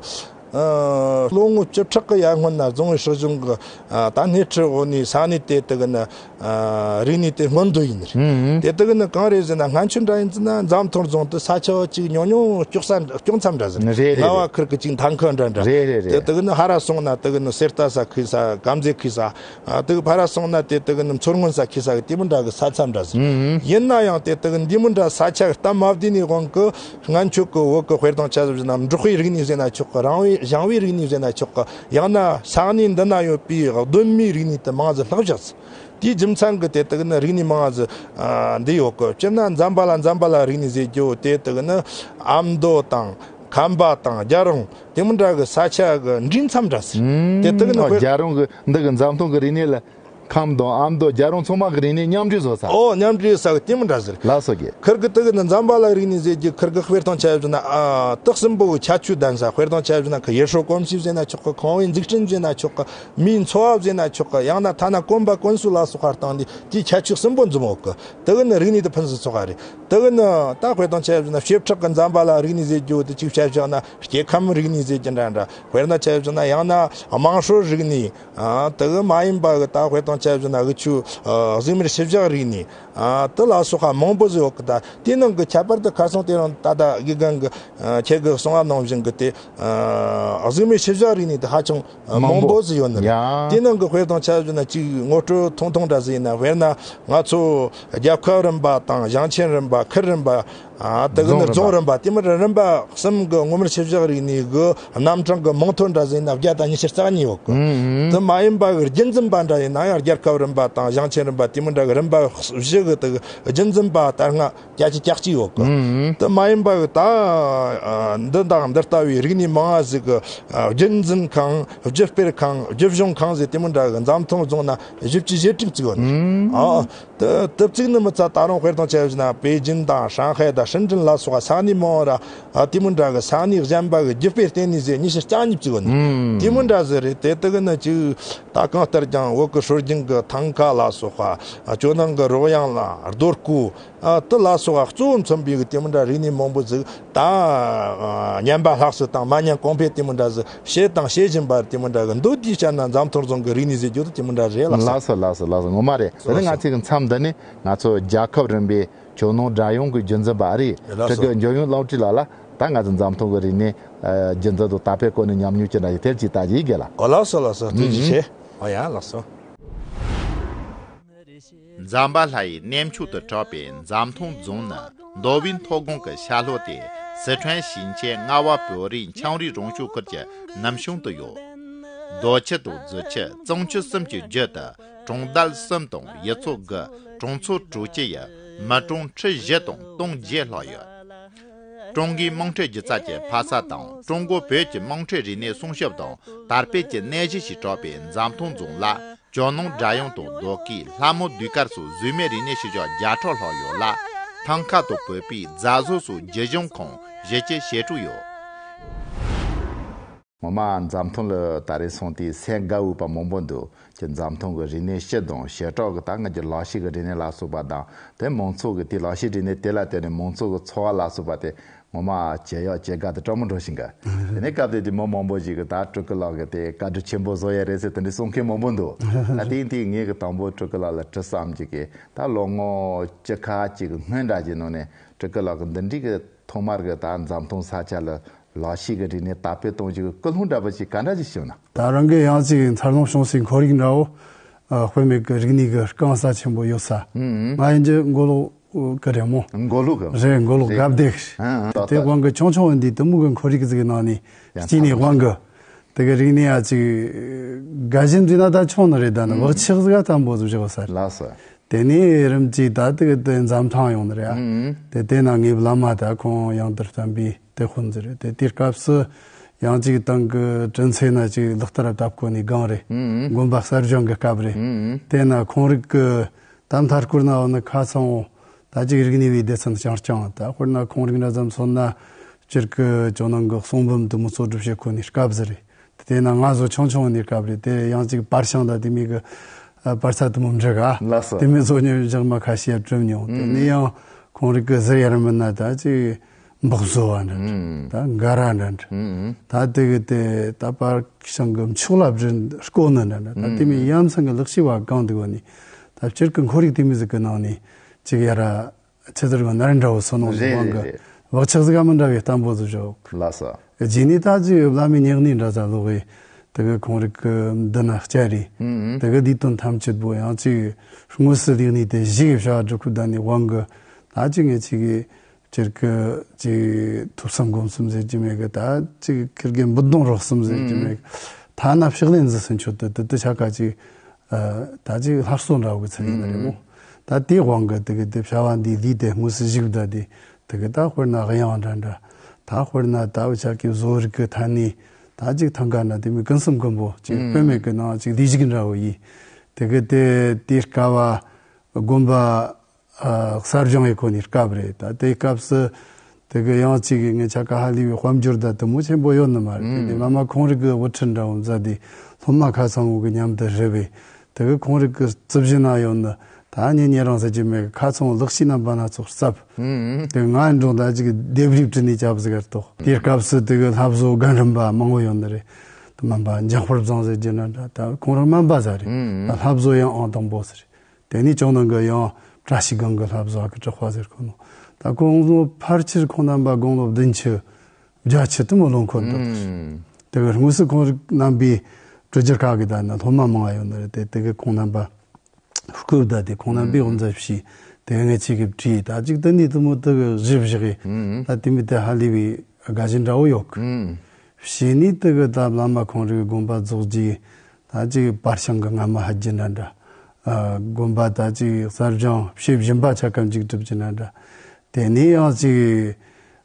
ཨ། ལོ་ངོ་བཅུ་ཕྲག་གི་ཡར་སྔོན་ན་རྫོང་བའི་སྲིད་གཞུང་གི། ཨ། ད་སྣེ་ཁྲིད་འོག་ནས་ས་གནས་དེ་དག་ནས། ཨ། རིག་གནས་དེ་སྔོན་འདོན་ཡིན་ནི་རེད། ཨུ་ཨུ། དེ་དག་ནི་གང་རེད་ཟེར་ན། སྔོན་ཆད་འདྲ་ཡིན་ཟེར་ན། འཛམ་ཐང་རྫོང་དེ་ས་ཆ་གཅིག་ཉུང་ཉུང་ཀྱོག་ས་ཀྱོག་མཚམས་འདྲ་ཟིག། རེད་རེད། རྔ་བ་ཁུལ་གྱི་གཅིག་མཐའ་འཁོར་འདྲ་འདྲ། རེད་རེད་རེད། དེ་དག་ནི་ཕར་ར་སོང་ན་དེ་གི་ནི་གསེར་རྟ་ས་ཁེ་ས། དཀར་མཛེས་ཁེ་ས། ཨ། དེ་གི་ཕར་ར་སོང་ན་དེ་དག་ནི་མཚོ་སྔོན་ས་ཁེ་ས་གི་དེ་མོ་འདྲ་གི་ས་མཚམས་འདྲ་ཟིག། ཨུ་ཨུ། ཡིན་ན་ཡང་དེ་དག་འདི་མོ་འདྲ་ས་ཆ་སྟབས་མ་བདེ་ནི་དབང་གིས། སྔོན་ཆད་གི་བོད་གི་དཔེར་དང་ཆ་བཞག་ན། འབྲོག་པའི་རིག་གནས་ཟེར་ན་ཆོག་གི། རང་བའི་ཞིང་པའི་རིག་གནས་ཟེར་ན་ཆོག་གི། ཡང་ན་ས་གནས་འདི་ན་ཡོད་པའི་གདོད་མའི་རིག་གནས་དེ་མང་ཟིག་ལྷག་བཞག་ཟིག། དེའི་རྒྱུ་མཚན་གྱིས་དེ་དག་ནི་རིག་གནས་མང་ཟིག། ཨ། འདི་ཡོད་གི། སྤྱིར་ན་འཛམ་བྷ་ལ། འཛམ་བྷ་ལ་རིག་གནས་ཟེར་རྒྱུ་དེ་དག་ནི་ཨ་མདོ་དང་ཁམས་པ་དང་རྒྱལ་རོང་དེ་མོ་འདྲ་གི་ས་ཆ་གི་འདྲེས་མཚམས་འདྲ་ཟིག། ཨུམ། དེ་དག་ནི། ཨོ། དཔེར། རྒྱལ་རོང་གི་འདི་གི་འཛམ་ཐང་གི་རིག་གནས་ལ། ཁམས་དང་ཨ་མདོ་རྒྱལ་རོང་ཚང་མ་གི་རིག་གནས་མཉམ་འདྲེས་བཟོ་ས། ཨོ། མཉམ་འདྲེས་ས་གི་དེ་མོ་འདྲ་ཟིག། ལགས་སོ་གི། ཁིར་གི་དེ་གི་ནི་འཛམ་བྷ་ལ་རིག་གནས་ཟེར་རྒྱུ། ཁིར་གི་དཔེར་དང་ཆ་བཞག་ན། ཨ། སྟག་སྲིན་པོ་གི་ཁྱད་ཆོས་ལྡན་ས། དཔེར་དང་ཆ་བཞག་ན་ཁི་ཡུལ་སྲོལ་གོམས་གཤིས་ཟེར་ན་ཆོག་གི། ཁང་བའི་འཛུགས་སྐྲུན་ཟེར་ན་ཆོག་གི། མིའི་འཚོ་བ་ཟེར་ན་ཆོག་གི། ཡང་ན་ཐ་ན་གོན་པ་གོན་སྲོལ་ལ་སོགས་པ་སྟེང་ནས་དེའི་ཁྱད་ཆོས་གསུམ་པོ་འཛོམས་ཡོད་གི། དེ་གི་ནི་རིག་གནས་དེ་ཕུན་སུམ་ཚོགས་པ་རེད། དེ་གི་ནི་ད་དཔེར་དང་ཆ་བཞག་ན་བྱེ་བྲག་གི་འཛམ་བྷ་ལ་རིག་གནས་ཟེར་རྒྱུ་དེ་གཅིག་བཤད་བཞག་ན། སྐྱེ་ཁམས་རིག་གནས་ཟེར་རྒྱུ་འདྲ་འདྲ། དཔེར་ན་ཆ་བཞག་ན། ཡང་ན་དམངས་སྲོལ་རིག་གནས། ཨ། དེ་གི་མ་ཡིན་པ་གི་ད་དཔེར་དང་ཆ་བཞག་ན་འུ་ཆོའི། ཨ། གཟུགས་མེད་ཤུལ་བཞག་རིག་གནས། ཨ། དེ་ལ་སོགས་པ་མང་པོ་ཟིག་ཡོད་གི། ད་དེའི་ནང་གི་ཁྱད་པར་དུ་ཁ་སང་དེ་རིང་ད་ལྟ་དགེ་རྒན་གི། ཨ། ཁྱེད་གི་གསུང་བ་ནང་བཞིན་གི་དེ། ཨ། གཟུགས་མེད་ཤུལ་བཞག་རིག་གནས་དེ་ཧ་ཅང་མང་པོ་ཟིག་ཡོད་ནི་རེད། ཡ། དེའི་ནང་གི་དཔེར་དང་ཆ་བཞག་ན་གཅིག་ངོ་སྤྲོད་ཐུང་ཐུང་འདྲ་ཟིག་ཡིན་ན། དཔེར་ན་ང་ཚོ་རྒྱལ་ཁབ་རིམ་པ་དང་། ཞིང་ཆེན་རིམ་པ། ཁུལ་རིམ་པ། ཨ། དེ་གི་ནི་རྫོང་རིམ་པ། རྫོང་རིམ་པ། དེ་མོ་རིམ་པ་གསུམ་གི་ངོ་སྤྲོད་ཤུལ་བཞག་རིག་གནས་གི་རྣམ་གྲངས་གི་མིང་ཐོ་འདྲ་ཟིག་ཡིན་ན་བརྒྱ་དང་ཉི་ཤུ་རྩ་གཉིས་ཡོད་གི། ཨུ་ཨུ། དེ་མ་ཡིན་པ་གི་རྒྱུན་འཛིན་པ་འདྲ་ཡིན་ན་ཡང་རྒྱལ་ཁབ་རིམ་པ་དང་། ཞིང་ཆེན་རིམ་པ། དེ་མོ་འདྲ་གི་རིམ་པ་བཞི་གི་དེ་གི་རྒྱུན་འཛིན་པ་ལྟར་ལྔ་བརྒྱད་ཅུ་གྱ་གཅིག་ཡོད་གི། ཨུ་ཨུ། དེ་མ་ཡིན་པ་གི་ད། ཨ། འདི་དང་འདི་ལྟ་བུའི་རིག་གནས་མང་ང་ཟིག་གི། ཨ། རྒྱུན་འཛིན་ཁང་། བརྒྱུད་སྤེལ་ཁང་། རྒྱུད་གཞུང་ཁང་ཟེར་དེ་མོ་འདྲ་གི་འཛམ་ཐང་རྫོང་ན་བཞི་བཅུ་ཞེ་དྲུག་བཙུགས་ཡོད་ནི། ཨུ། ཨ། དེ་དེ་བཙུགས་ནི་མི་ཚད། ད་རུང་དཔེར་དང་ཆ་བཞག་ན་པེ་ཅིན་དང་ཧྲང་ཧའེ་དང་ཧྲིན་ཀྲིན་ལ་སོགས་པ་ས་གནས་མང་བོ་ར། ཨ། དེ་མོ་འདྲ་གི་ས་གནས་གཞན་པ་གི་བརྒྱུད་སྤེལ་ལྟེ་གནས་ཟེར་ཉི་ཤུ་རྩ་གཉིས་བཙུགས་ཡོད་ནི། ཨུ། དེ་མོ་འདྲ་ཟིག་རེད། དེ་དག་ནི་གཅིག་ད་གང་ལྟར་ཀྱང་བོད་གི་སྲོལ་རྒྱུན་གི་ཐང་ཀ་ལ་སོགས་པ། ཨ། ཇོ་ནང་གི་རོལ་དབྱངས་ལ། རྡོ་བརྐོས། ཨ། དེ་ལ་སོགས་པ་གཙོ་བོ་མཚོན་པའི་གི་དེ་མོ་འདྲ་རིག་གནས་མང་པོ་ཟིག། ད། ཨ། ཉམས་པ་སླར་གསོ་དང་མ་ཉམས་གོང་འཕེལ་དེ་མོ་འདྲ་ཟིག་བྱས་དང་བྱེད་བཞིན་པ་དེ་མོ་འདྲ་གི་འདུག། དེའི་ཆ་ན་འཛམ་ཐང་རྫོང་གི་རིག་གནས་ཟེར་རྒྱུ་དེ་དེ་མོ་འདྲ་རེད། ལགས་སོ། ལགས་སོ། ལགས་སོ། ལགས་སོ། ངོ་མ་རེད། དེ་ནི་ང་ཚོའི་མཚམས་འདི་ནས་ང་ཚོ་རྒྱལ་ཁབ་རིམ་པའི་ཇོ་ནང་སྒྲ་དབྱངས་ཀྱི་རྒྱུན་འཛིན་པ་ཨ་རིག་ལགས་སོ། ཁྲི་གི་འཇོ་ཡོན་བློ་གྲོས་ལགས་ལ། ད་ང་ཚོ་འཛམ་ཐང་གི་རིག་གནས། ཨ། རྒྱུན་འཛིན་དང་དར་སྤེལ་སྐོར་ནས་ཉམས་མྱོང་ཅི་འདྲ་ཡོད་དེར་ཅིག་ལྟ་རྒྱུ་ཡིན་གི་ལ། ཨོ་ལགས་སོ་ལགས་སོ། ཐུགས་རྗེ་ཆེ། ཨོ་ཡ་ལགས་སོ། འཛམ་བུ་ལྷ་ཡི་གནས་མཆོག་ཏུ་གྲགས་པའི་འཛམ་ཐང་རྫོང་ནི་མདོ་དབུས་མཐོ་སྒང་གི་ཤར་ལྷོ་སྟེ། སི་ཁྲོན་ཞིང་ཆེན་རྔ་བ་བོད་རིགས་ཆའང་རིགས་རང་སྐྱོང་ཁུལ་གྱི་ནུབ་བྱང་དུ་ཡོད། རྡོ་ཆུ་དང་རྫི་ཆུ་གཙང་ཆུ་གསུམ་གྱི་རྒྱུད་དུ་གྲོང་རྡལ་གསུམ་དང་ཡུལ་ཚོ་དགུ། གྲོང་ཚོ་དྲུག་ཅུ་ཡི་མི་གྲངས་ཁྲི་བཞི་དང་སྟོང་བརྒྱད་ལྷག་ཡོད། ཀྲུང་གོའི་དམངས་ཁྲོད་སྒྱུ་རྩལ་གྱི་ཕ་ས་དང་ཀྲུང་གོ་བོད་ཀྱི་དམངས་ཁྲོད་རིག་གནས་སྲུང་སྐྱོབ་དང་དར་སྤེལ་གྱི་གནས་གཞི་ཞེས་གྲགས་པའི་འཛམ་ཐང་རྫོང་ལ། ཇོ་ནང་སྒྲ་དབྱངས་དང་རྡོ་སྐས། ལྷ་མོ་ཟློས་གར་སོགས་གཟུགས་མེད་རིག་གནས་ཤུལ་བཞག་བརྒྱ་ཕྲག་ལྷག་ཡོད་ལ། ཐང་ཀ་དང་བོད་པའི་རྫ་བཟོ་སོགས་རྒྱུད་གཞུང་ཁང་བཞི་བཅུ་ཞེ་དྲུག་ཡོད། ངོ་མ་འཛམ་ཐང་ལ་ད་རེས་སོང་དུས་སེམས་དགའ་འོས་པ་མང་པོ་འདུག་ཁྱེད་འཛམ་ཐང་གི་རིག་གནས་སྤྱི་དང་བྱེ་བྲག་གི་ད་ང་ཚོའི་ལག་ཤེས་ཀྱི་རིག་གནས་ལ་སོགས་པ་དང་། དེ་མང་ཚོགས་ཀྱི་དེ་ལག་ཤེས་རིག་གནས་དེ་ལ་བརྟེན་ནས་མང་ཚོགས་ཀྱི་འཚོ་བ་ལ་སོགས་པ་དེ་ངོ་མ་ཇེ་ཡག་ཇེ་དགའ་དང་སྤྲོ་མོ་འགྲོ་བཞིན་གི། དེ་ནས་སྐབས་དེ་དུས་མི་མང་པོ་ཞིག་གིས་ད་སྤྲུལ་སྐུ་ལགས་ཀྱིས་དེ་བཀའ་དྲིན་ཆེན་པོ་བཟོ་ཡ་རེད་ཟེར་དེ་འདྲའི་གསུང་མཁན་མང་པོ་འདུག་ད་དེ་ཡིན་དུས་ངས་གི་དང་པོ་སྤྲུལ་སྐུ་ལགས་ལ་དྲི་བསམ་ཅིག་གི། ད་ལོ་ངོ་བཅུ་ཁ་ཅིག་གི་སྔོན་འདྲ་ཅིག་ནང་ནས་སྤྲུལ་སྐུ་ལགས་ཀྱིས་འདི་འདྲའི་གི་ཐོག་མར་གི་ད་འཛམ་ཐང་ས་ཆ་ལ་ལག་ཤེས་ཀྱི་རིག་གནས་དར་སྤེལ་གཏོང་རྒྱུ་གི་ཀུན་སློང་འདྲ་པོ་ཞིག་ག་འདྲ་ཞིག་བྱུང་ན། ད་རང་གི་ཡང་ཅིག་འཚར་ལོངས་བྱུང་སའི་ཁོར་ཡུག་འདྲ་བོ། ཨ། དཔེ་མེད་ཀྱི་རིག་གནས་ཀྱི་རྐང་ས་ཆེན་པོ་ཡོད་ས། ཨུ་ཨུ། ང་ཡིན་གྱི་མགོ་ལོག་གི་རེད་མོ། མགོ་ལོག་གི། རེད། མགོ་ལོག་རེད། དགའ་བདེ་གི། ཨ་ཨ། ད་དེ་ད་དབང་གི་ཆུང་ཆུང་འདི་དེ་མོ་གི་ཁོར་ཡུག་ཟིག་གི་ནང་ནས། ཡང་སྐྱེས་ནས་དབང་གི། དེ་གི་རིག་གནས་ཡ་ཅིག་དགའ་ཞེན་འདི་ན་ད་ཆུང་ནི་རེད། ད་ནི་ཨུ། བག་ཆགས་ཟིག་ག་དམ་པོ་ཟིག་བཞག་ས་རེད། ལགས་སོ། དེ་ནས་རིམ་གྱིས་ད་དེ་གི་དེ་འཛམ་ཐང་ཡོང་ནི་རེད། ཨ། ཨུ་ཨུ། དེ་དེ་ན་ངའི་བླ་མ་ད་ཁོང་ཡང་དར་བསྟན་པའི་དེ་དཔོན་ཟིག་རེད། དེ་དེའི་སྐབས་སུ་ཡང་ཅིག་དང་གི་དྲིན་ཚེ་ན་ཅིག་ལག་བསྟར་བཏབ་གོ་ནི་སྒང་རེད། ཨུ་ཨུ། དགོན་པ་གསར་བཞེངས་གི་སྐབས་རེད། ཨུ་ཨུ། དེ་ན་ཁོང་རིག་གི་ད་མཐའ་སྐོར་ན་འོ་ན་ཁ་ཚང་བོ་ད་ཅིག་རིག་གནས་པའི་སྡེ་ཚན་རྐྱང་རྐྱང་། ད་དཔེར་ན་ཁོང་རིག་འདྲ་ཙམ་མཚོན་ན་སྤྱིར་གི་ཇོ་ནང་གི་གསུང་འབུམ་དེ་མོ་གཙོ་སྒྲུབ་བྱེད་གོ་ནི་སྐབས་ཟིག་རེད། དེ་ན་ང་ཚོ་ཆུང་ཆུང་ནི་སྐབས་རེད། དེ་ཡང་ཅིག་པར་ཤིང་དང་དེ་མོ་གི་ཨ་པར་ས་དེ་མོ་འབྲི་ག། ལགས་སོ། དེ་མོ་ཚོ་ཉོ་འཇག་མ་ཁ་ཤས་བྲིས་མྱོང་། དེ་ནས་ཨུ་ཡང་ཁོང་རིག་གི་ཟུར་ཡར་མིན་ན་ད་ཅིག་འབག་བཟོ་བ་འདྲ་འདྲ། ཨུ་ད་འགའ་ར་འདྲ་འདྲ། ཨུ་ད་དེ་གི་དེ་ད་པར་ཤིང་གི་མཆོག་ལ་བྲིས་བརྐོས་ནི་འདྲ་འདྲ། ད་དེ་མོ་ཡ་མཚན་གི་ལག་ཤེས་པ་གང་འདུག་གོ་ནི། ད་སྤྱིར་གི་ཁོར་ཡུག་དེ་མོ་ཟིག་གི་ནང་ནས་ཅིག་ཡ་ར། ཆེ་ཚར་གི་ནར་འདྲ་བོ་སོ་ནོ་རེད་དབང་གི། རེད་རེད། བག་ཆགས་ཟིག་ག་མི་འདྲ་བའི་གཏམ་པོ་ཟིག་བཞག་ལགས་སོ། རྗེས་ནས་ད་ཅིག་བླ་མའི་ཉེ་གནས་འདྲ་ས་ལོག་གི། དེ་གི་ཁོང་རིག་གི་འདི་ན་སྐྱ་རེད། ཨུ་ཨུ། དེ་གི་དེའི་དོན་ཐམས་ཅད་པོ་ཡང་ཅིག་དངོས་སུ་ལས་ནས་དེ་གཞི་གི་བྱ་བ་སྒྲུབ་ཁུལ་ད་ནི་དབང་གི། ད་ཅིག་ངས་ཅིག་གི་སྤྱིར་གི་ཅིག་ཐོས་བསམ་སྒོམ་གསུམ་ཟེར་གྱི་མེད་གི། ད་ཅིག་ཁིར་གི་འབུ་སྡོང་རོགས་གསུམ་ཟེར་གྱི་མེད་གི། ཐ་ན་ཕྱག་ལེན་ཟིག་སུན་ཆོད་དུ་དེ་དེ་ཆ་ག་ཅིག་ཨ་ད་ཅིག་སླར་གསོ་འདྲ་བོ་གི་ཚུལ་ཡིན་ནི་རེད་མོ། ད་དེའི་དབང་གི་དེ་གི་དེ་བྱ་བ་འདི་ལས་དེ་དངོས་སུ་བཞུགས་ད་དེ་དེ་གི་ད་དཔེར་ན་དབྱངས་འདྲ་འདྲ། ད་དཔེར་ན་ད་འུ་ཅག་གི་བཟོ་རིག་གི་ཐད་ནས་ད་ཅིག་ཐང་ག་ན་དེ་མོ་ཀུན་གསུམ་ཀུན་པོ་ཅིག་ཨུ་དཔེ་མེད་གི་ནང་ཅིག་ལས་ཞུགས་འདྲ་བོ་ཡིན། དེ་གི་དེ་དེའི་སྐབས་དགོན་པ་ཨ་གསར་བཞེངས་ཡེ་གོ་ནི་སྐབས་རེད། ད་དེའི་སྐབས་སུ་དེ་གི་ཡང་ཅིག་གི་ངེད་ཆ་ག་ཧ་ལས་པའི་དཔལ་འབྱོར་ད་དེ་མོ་ཆེན་པོ་ཡོད་ནི་མ་རེད། ཨུ་དེ་བླ་མ་ཁོང་རིག་གི་དབུ་ཁྲིད་འདྲ་བོ་མཛད་དེ་སློབ་མ་ཁ་ཚང་བོ་གི་མཉམ་དུ་རེད་པས། དེ་གི་ཁོང་རིག་གི་རྩིབ་ཞིག་ན་ཡོད་ནི། ད་ཉིན་ཉིན་རང་ཟེར་གྱི་མེད་གི། ཁ་ཚང་ལག་ཤེས་རྣམ་པ་སྣ་ཚོགས་སྩལ། ཨུ་ཨུ། དེ་ང་འགྲོ་ད་ཅིག་ལྡེབས་རིས་བྲིས་ནས་བཅབས་ཟིག་གར་གཏོགས། དེའི་སྐབས་སུ་དེ་གི་ལྷ་བཟོ་རྒན་རིམ་པ་མང་བོ་ཡོད་ནི་རེད། དེ་སྨན་པ་འཇམ་དཔལ་བཟང་ཟེར་གྱི་འདྲ་འདྲ། ད་ཁོང་རང་སྨན་པ་ཟིག་རེད། ཨུ་ཨུ། ད་ལྷ་བཟོ་ཡང་ཨང་དང་པོ་ཟིག་རེད། དེ་ནས་ཅང་ནང་གི་ཡང་བཀྲ་ཤིས་སྒང་གི་ལྷ་བཟོ་གི་གྲགས་པ་ཟེར་ཁོ་ནོ། ད་ཁོང་ཚོ་ཕལ་ཆེར་ཁོང་རྣམ་པ་དགུང་ལོ་བདུན་ཅུ་བརྒྱད་ཅུ་དེ་མོ་ལོན་ཁོ་འདུག་ཨུམ། དེ་གི་དངོས་སུ་ཁོང་རྣམ་པའི་སྤྲོ་སྒྱུར་ཁག་གི་ད་ནི་སློབ་མ་མང་བ་ཡོད་ནི་རེད་དེ། དེ་གི་ཁོང་རྣམ་པ་སྐུ་ད་དེ་ཁོང་རྣམ་པའི་ཨུམ་དབུ་མཛད་བྱས། དེ་གི་ངས་ཅིག་གི་བྲིས། ད་ཅིག་དེ་ནས་དེ་མོ་དེ་གི་གཞི་བཞག་གི། ཨུམ། ད་དེ་མི་དེ་ཧ་ལས་པའི་དགའ་ཞེན་འདྲ་བོ་ཡོད་གི། ཨུམ། བྱས་ནས་དེ་གི་ད་བླ་མ་ཁོང་རིག་གི་དགོན་པ་རྫོགས་རྗེས། ད་ཅིག་པར་ཤིང་གི་རྔ་མ་ཧ་རྒྱུ་འདྲ་འདྲ། ཨ། དགོན་པ་ད་ཅིག་གསར་བཞེངས་བྱེད་བཞིན་པ་ཆ་ཁམས་ཅིག་སྒྲུབ་རྒྱུ་འདྲ་འདྲ། དེ་ནས་ཡང་ཅིག་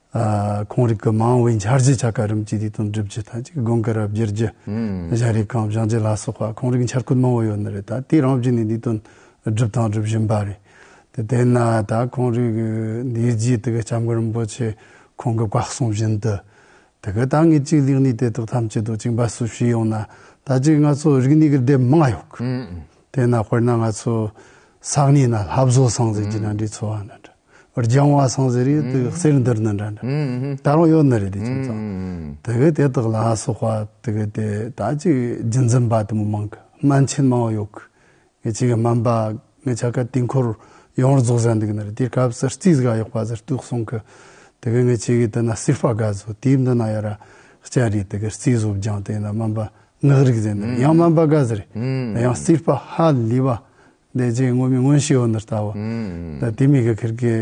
ཨ། ཁོང་རིག་གི་མ་འོངས་པའི་འཆར་གཞི་ཆ་ཁ་རིམ་གྱིས་དེ་དོན་སྒྲུབ་རྒྱུ། ད་ཅིག་དགོན་དཀར་ར་བསྒྱུར་རྒྱུ། ཨུམ། ཞྭ་རས་ཁང་བཞེངས་རྒྱུ་ལ་སོགས་པ་ཁོང་རིག་འཆར་བཀོད་མང་བོ་ཡོད་ནི་རེད། ད་དེ་རང་བཞིན་ནས་དེ་དོན་སྒྲུབ་དང་སྒྲུབ་བཞིན་པ་རེད། དེ་དེ་ན་ད་ཁོང་རིག་གི་འདས་རྗེས་དེ་གི་སྐྱབས་མགོན་རིན་པོ་ཆེ་ཁོང་གི་བཀའ་གསུང་བཞིན་དུ། དེ་གི་ད་ངས་ཅིག་ལས་གནས་དེ་དག་ཐམས་ཅད་དུ་ཅིག་འབད་བརྩོན་བྱས་ཡོང་ན། ད་ཅིག་ང་ཚོ་རིག་གནས་ཀྱི་སྡེ་མང་ཡོད་གི། ཨུམ། དེ་ན་དཔེར་ན་ང་ཚོ་ས་གནས་ན་ལྷ་བཟོ་ཚང་ཟེར་གྱི་ན་འདྲའི་ཚོ་བ་ན་འདྲ། རྒྱང་བ་ཚང་ཟེར་རེད་དེ། ཨུམ། གསེར་འདིར་ན་འདྲ་འདྲ། ཨུམ། ད་རུང་ཡོད་ནི་རེད་དེ་ཁྱིམ་ཚང་། ཨུམ། དེ་གི་དེ་དག་ལ་སོགས་པ་དེ་གི་དེ་ད་ཅིག་རྒྱུན་འཛིན་པ་དེ་མོ་མང་གི། སྨན་ཆེན་མང་བོ་ཡོད་གི། ངེད་ཅིག་གི་སྨན་པ་ངེད་ཆ་ཀ་དུས་འཁོར་ཡོངས་རྫོགས་ཟན་འདུག་ནི་རེད། དེའི་སྐབས་སུ་རྩིས་ཟིག་ག་ཡག་པ་ཟིག་གཏུགས་སོང་གི། དེ་གི་ངེད་ཅིག་གི་དེ་ན་སྲིད་པ་དགའ་བཟོ་དེའི་འདི་ན་ཡ་ར་ ལྕགས་རི་དེ་གི་རྩིས་བཟོ་སྦྱངས་དེ་ན་སྨན་པ་ངག་རིག་ཟེར་ནི་ཡང་སྨན་པ་དགའ་ཟེར། ཡང་རྩིས་པ་ཧ་ལས་པ། དེ་རྗེས་ངོ་མའི་མངོན་ཤེས་ཡོད་ནི་ལྟ་བུ། ད་དེ་མི་གི་ཁིར་གི་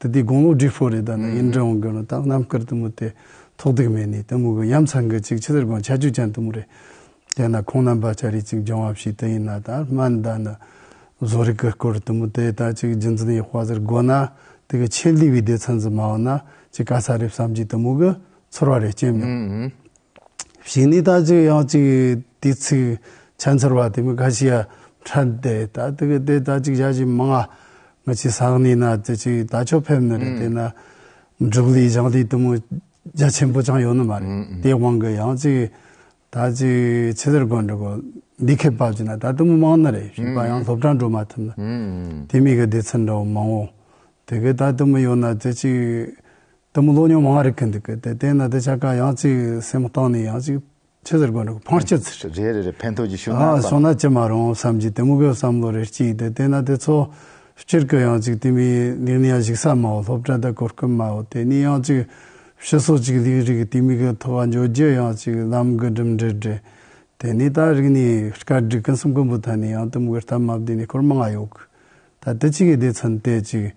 དེ་དེ་དགུང་ལོ་བགྲེས་པོ་རེད། ད་ནི་ཡིན་འདྲ་འོང་གི་ནི་ད་རྣམ་དཀར་དུ་མོ་དེ་ཐོག་སྡུག་མེད་ནི་དུ་མོ་གི་ཡ་མཚན་གི་ཅིག་ཆི་ཟེར་དགོས་ཁྱད་ཆོས་ཅན་དུ་མོ་རེད། དེ་ན་ཁོང་རྣམ་པ་ལྕགས་རི་ཅིག་སྦྱོང་བ་བྱས་དེ་ཡིན་ན་ད་སྨན་ད་ནི་བཟོ་རིག་གི་སྐོར་དུ་མོ་དེ་ད་ཅིག་རྒྱུན་འཛིན་ཡག་པ་ཟེར་དགོས་ན་དེ་གི་ཆེད་ལས་པའི་སྡེ་ཚན་ཟིག་མ་འོང་ན་ཅིག་ག་ས་རེད་བསམ་གྱི་དུ་མོ་གི་ཚོར་བ་རེ་སྐྱེས་མྱོང་། ཕྱིས་ནས་ད་ཅིག་ཡང་ཅིག་དུས་ཚིགས་ཆ་ཚར་བ་དེ་མི་ཁ་ཤས་ཡ་ཕྲན་དེ་ད་དེ་གི་དེ་ད་ཅིག་བྱ་བཞིན་མང་ང་ང་ཅིག་ས་གནས་ན་དེ་ཅིག་ད་ཆོ་ཕེབས་ནི་རེད། དེ་ན་འབྲོག་ལས་ཞིང་ལས་དུ་མོ་རྒྱ་ཆེན་པོ་ཅང་ཡོད་ནི་མ་རེད། དེ་དབང་གི་ཡང་ཅིག་ད་ཅིག་ཆི་ཟེར་དགོས་འདྲ་གོ་འདི་ཁེ་པ་ཅིག་ན་ད་དུ་མོ་མང་ནི་རེད། བྱིས་པ་ཡང་སློབ་གྲྭ་འགྲོ་མ་ཐུབ་ནི་དེ་མི་གི་སྡེ་ཚན་འདྲ་བོ་མང་བོ་དེ་གི་ད་དུ་མོ་ཡོད་ན་དེ་ཅིག་དུ་མོ་ལོ་ཉུང་མང་རིག་གི་འདུག་གི། དེ་དེ་ན་དེ་ཆ་ག་ཡང་ཅིག་སེམས་གཏིང་ནས་ཡང་ཅིག་ཆི་ཟེར་དགོས་འདྲ་གོ་ཕངས་སྐྱེ་ཚུལ། རེད་རེད་རེད། ཕན་ཐོགས་ཀྱི་ཤུགས་ཨ་ན་སོང་ན་ཅི་མ་རུང་བསམ་གྱི་དེ་མོ་གི་བསམ་བློ་རེ་སྐྱེས་དེ་དེ་ན་དེ་ཚོ་སྤྱིར་གི་ཡང་ཅིག་དེ་མི་ལིག་ནི་ཡང་ཞིག་ས་མ་བོ་སློབ་གྲྭ་ད་གོ་སྐབས་མ་བོ་དེ་ནི་ཡང་ཅིག་ཕྱི་སོ་ཅིག་ལིག་རིག་དེ་མི་གི་ཐོག་འཇོ་རྒྱུ་ཡང་ཅིག་ལམ་གི་གྲུབ་འབྲས་འདྲ། དེ་ནི་ད་རིག་ནི་སྐར་སྒྲིག་ཀུན་གསུམ་ཀུན་པོ་ཐ་ནི་ཡང་དུ་མོ་གི་སྟབས་མ་བདེ་ནི་སྐོར་མང་ང་ཡོད་གི། ད་དེ་ཅིག་གི་སྡེ་ཚན་དེ་ཅིག་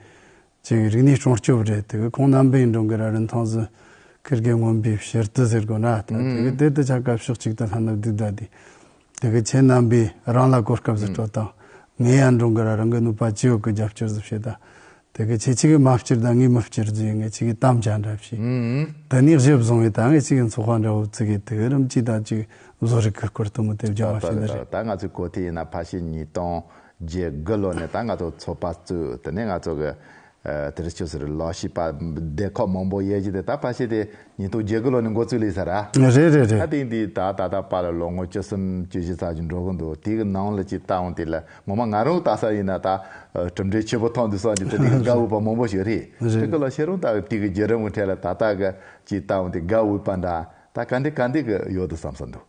ཅིག་རིག་གནས་སྲུང་སྐྱོབ་རེད། དེ་གི་ཁོང་རྣམ་པའི་འགྲོ་འགུལ་ར་རིན་ཐང་ཟིན་ཁིར་གི་མངོན་པའི་ཕྱིར་དུ་ཟེར་དགོས་ན་ད་དེ་གི་དེ་དུ་ཆ་སྐབས་ཕྱོགས་གཅིག་ཏུ་ལྷན་ན་བསྡུས་ད་དེ་དེ་གི་ཁྱེད་རྣམ་པས་རང་ལ་གོ་སྐབས་ཟིག་སྤྲོད་དང་ངས་ཡང་འགྲོ་འགུལ་ར་རང་གི་ནུས་པ་ཅི་ཡོད་གི་རྒྱབ་སྐྱོར་ཟིག་བྱེད་ད། དེ་གི་ཁྱེད་ཅིག་གི་མ་བསྐྱུར་ད་ངས་མི་བསྐྱུར་ཟིག་ངས་ཅིག་གི་གཏམ་ཅན་འདྲ་བྱས། དེ་ནས་གཞི་བཟུང་བས་ད་ངས་ཅིག་གི་ཚོགས་པ་འདྲ་བོ་ཙི་གི་དེ་གི་རིམ་གྱིས་ད་ཅིག་བཟོ་རིག་གི་སྐོར་དུ་མོ་དེ་རྒྱག་པ་བྱས་ནི་རེད། ད་ང་ཚོའི་གོ་ཐོས་ཡིན་ན་ཕལ་ཆེར་ཉིས་སྟོང་བརྒྱད་དགུ་ལོ་ནས་ད་ང་ཚོ་ཚོགས་པ་བཙུགས། དེ་ནས་ང་ཚོ་གི་ཨ་དེ་རིང་ཆུ་ཟེར་ལོ་ཤས་པ་སྡེ་ཁག་མང་པོ་ཡོད་ཀྱི་དེ་ད་ཕལ་ཆེར་དེ་ཉིས་སྟོང་བརྒྱད་དགུ་ལོ་ནས་འགོ་བཙུགས་ལས་ས་ར། རེད་རེད་རེད། ད་དེ་འདི་ད་ད་ལྟ་བར་ལ་ལོ་ངོ་བཅུ་གསུམ་བཅུ་བཞི་ཙམ་ཞིག་འགྲོ་གི་འདུག་དེ་གི་ནང་ལ་ཅིག་ལྟ་འོང་དེ་ལ་ངོ་མ་ང་རང་ལྟ་ས་ཡིན་ན་ད་གྲུབ་འབྲས་ཆེ་པོ་ཐོན་འདུག་བསམ་གྱི་དེ་དེ་གི་དགའ་འོས་པ་མང་པོ་ཞིག་རེད། རེད། དེ་གི་ལ་ཤེས་རུང་ད་དེ་གི་བརྒྱུད་རིམ་གི་ཐད་ལ་ད་ལྟ་གི་ཅིག་ལྟ་འོང་དེ་དགའ་འོས་པ་འདྲ་ད་ག་འདི་ག་འདི་གི་ཡོད་དུ་བསམ་ས་འདུག་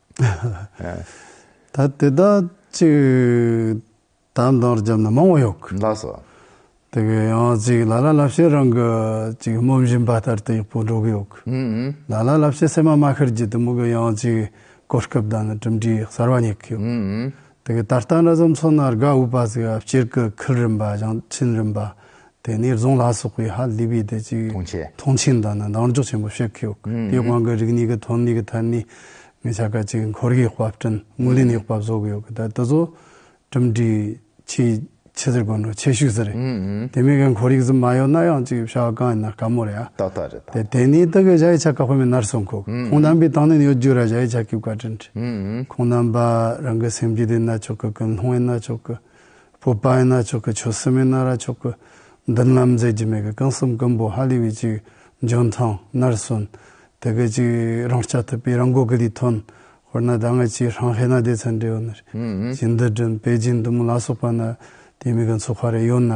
ད་དེ་ད་ཅིག་ད་འདང་བརྒྱབ་ན་མང་བོ་ཡོད་གི། ལགས་སོ། དེ་གི་ཡང་ཅིག་ལ་ལ་ལབ་བཤད་རང་གི་ཅིག་སྨོན་བཞིན་པ་ལྟར་དུ་ཡག་པོ་འགྲོ་གི་ཡོད་གི། ལ་ལ་ལབ་བཤད་སེམས་མ་མ་ཤར་གྱི་དུ་མོ་གི་ཡང་ཅིག་གོ་སྐབས་དང་ནི་གྲུབ་འབྲས་གསར་བ་རྙེད་གི་ཡོད་གི། དེ་གི་ད་ལྟ་འདྲ་ཙམ་མཚོན་ན་དགའ་འོས་པ་ཟིག་སྤྱིར་གི་ཁུལ་རིམ་པ་ཞིང་ཆེན་རིམ་པ། དེ་ནས་རྫོང་ལ་སོགས་པའི་ཧ་ལས་པའི་དེ་ཅིག་མཐོང་ཆེན། མཐོང་ཆེན་དང་ནི་འདང་འཇོག་ཆེན་པོ་བྱེད་ཀྱི་ཡོད་གི། དེའི་དབང་གི་རིག་གནས་ཀྱི་ཐོན་ལས་ཀྱི་ཐད་ནས་ངས་ཆ་ག་ཅིག་ཁོར་ཡུག་དཔར་སྐྲུན་དངོས་ལེན་ཡག་པ་བཟོ་གི་ཡོད་གི། ད་དེ་ཚོ་གྲུབ་འབྲས་ཆེ་ཆེ་ཟེར་དགོས་འགྲོ་ཆེ་ཤོས་ཟེར་རེད། དེ་མིན་གི་ཁོར་ཡུག་ཟིག་མ་ཡོད་ན་ཡང་ཅིག་བྱ་བ་གང་ཡིན་ན་དཀའ་མོ་རེད་ཨ། ཏག་ཏག་རེད་ད། དེ་དེ་ནས་ད་གི་གཞའི་ཆ་ག་དཔེ་མི་ནར་སོང་ཁོ་ཁོང་རྣམ་པའི་དང་ནས་ཡོད་རྒྱུ་ར་གཞའི་ཆ་གི་བཀའ་དྲིན་རེད། ཁོང་རྣམ་པ་རང་གི་སེམས་རྒྱུད་ཡིན་ན་ཆོག་གི་ཀུན་སློང་ཡིན་ན་ཆོག་གི་སྤོབས་པ་ཡིན་ན་ཆོག་གི་ཆོད་སེམས་ཡིན་ན་ར་ཆོག་གི་མདུན་ལམ་མཛད་རྒྱུ་མེད་གི་གང་བསམ་ཀུན་པོ་ཧ་ལས་པའི་ཅིག་འཇོན་ཐང་ནར་སོན། དེ་གི་ཅིག་རང་རྐྱ་ཐུབ་པའི་རང་མགོ་གི་ལས་ཐོན། དཔེར་ན་ད་ང་ཅིག་ཧྲང་ཧའེ་ན་སྡེ་ཚན་འབྲེལ་ཡོད་ནི་རེད། ཅིག་འདི་དྲན་པེ་ཅིན་འདི་མོ་ལ་སོགས་པ་ན་དེ་མི་གི་ཚོགས་པ་རེ་ཡོད་ན་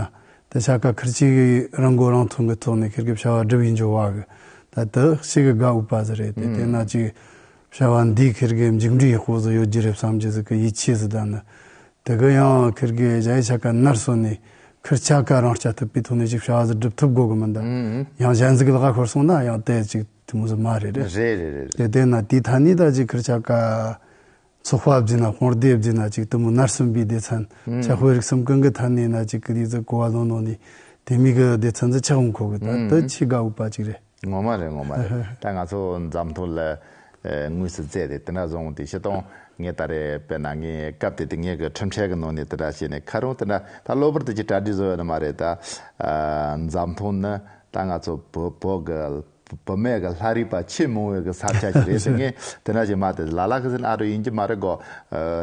དེ་ཆ་ག་ཁིར་ཅིག་གི་རང་མགོ་རང་ཐོན་གི་ཐོག་ནས་ཁིར་གི་བྱ་བ་སྒྲུབ་ཡིན་འཇོ་བ་གི་ད་དེ་ཞིག་གི་དགའ་འོས་པ་ཟིག་རེད། དེ་དེ་ན་ཅིག་བྱ་བ་འདིའི་ཁིར་གི་མཇུག་འབྲས་ཡག་པོ་ཟིག་ཡོད་རྒྱུ་རེད་བསམ་རྒྱུ་ཟིག་གི་ཡིད་ཆེས་ཟིག་ད་ནི། དེ་གི་ཡང་ཁིར་གི་གཞའི་ཆ་ག་ནར་སོན་ནས་ཁིར་ཆ་ག་རང་རྐྱ་ཐུབ་པའི་ཐོག་ནས་ཅིག་བྱ་བ་ཟིག་སྒྲུབ་ཐུབ་དགོས་གི་མིན་ད། ཡང་གཞན་ཟིག་གི་ལག་ཁར་སོང་ན་ཡང་དེ་ཅིག་དེ་མོ་ཟིག་མ་རེད་རེད། རེད་རེད་རེད། དེ་དེ་ན་དེའི་ཐ་ནི་ད་ཅིག་ཁིར་ཆ་ག་ཚོགས་པ་བརྒྱུད་ན་དཔུང་སྡེ་བརྒྱུད་ན་ཅིག་དེ་མོ་ནར་སོན་པའི་སྡེ་ཚན་ཆ་དཔེ་རིག་གསུམ་ཀུན་གི་ཐ་ནི་ན་ཅིག་གི་དེ་ཟིག་གོ་བ་ལོན་ལོན་ནི་དེ་མི་གི་སྡེ་ཚན་ཟིག་ཆགས་འོང་ཁོ་གི་ད་དེ་ཆེས་དགའ་འོས་པ་ཅིག་རེད། ངོ་མ་རེད་ངོ་མ་རེད། ད་ང་ཚོ་འཛམ་གླིང་ལ་དངོས་སུ་བཙལ་ཏེ་དེ་འདྲ་བཟོ་འོང་དེ་ཤི་སྟོང་ངས་ད་རེས་དཔེར་ན་ངས་སྐབས་དེ་དུས་ངས་གི་ཁྲིམས་ཆད་གི་ནང་ནས་དེ་འདྲ་བྱས་ནས་ཁ་རོང་དེ་འདྲ་ད་གློ་བུར་དུ་ཅིག་གྲ་སྒྲིག་བཟོ་ཡོད་ནི་མ་རེད་ད། འཛམ་གླིང་ནི་ད་ང་ཚོ་བོད་བོད་གི་བུད་མེད་གི་ལྷ་རིས་པ་ཆེས་མང་བའི་གི་ས་ཆ་ཞིག་རེད་ཟེར། ངས་དེ་འདྲ་ཞིག་མ་དེ་ལ་ལ་གི་ཟིན་ཨ་རུ་ཡིན་གྱི་མ་རེད་གོ།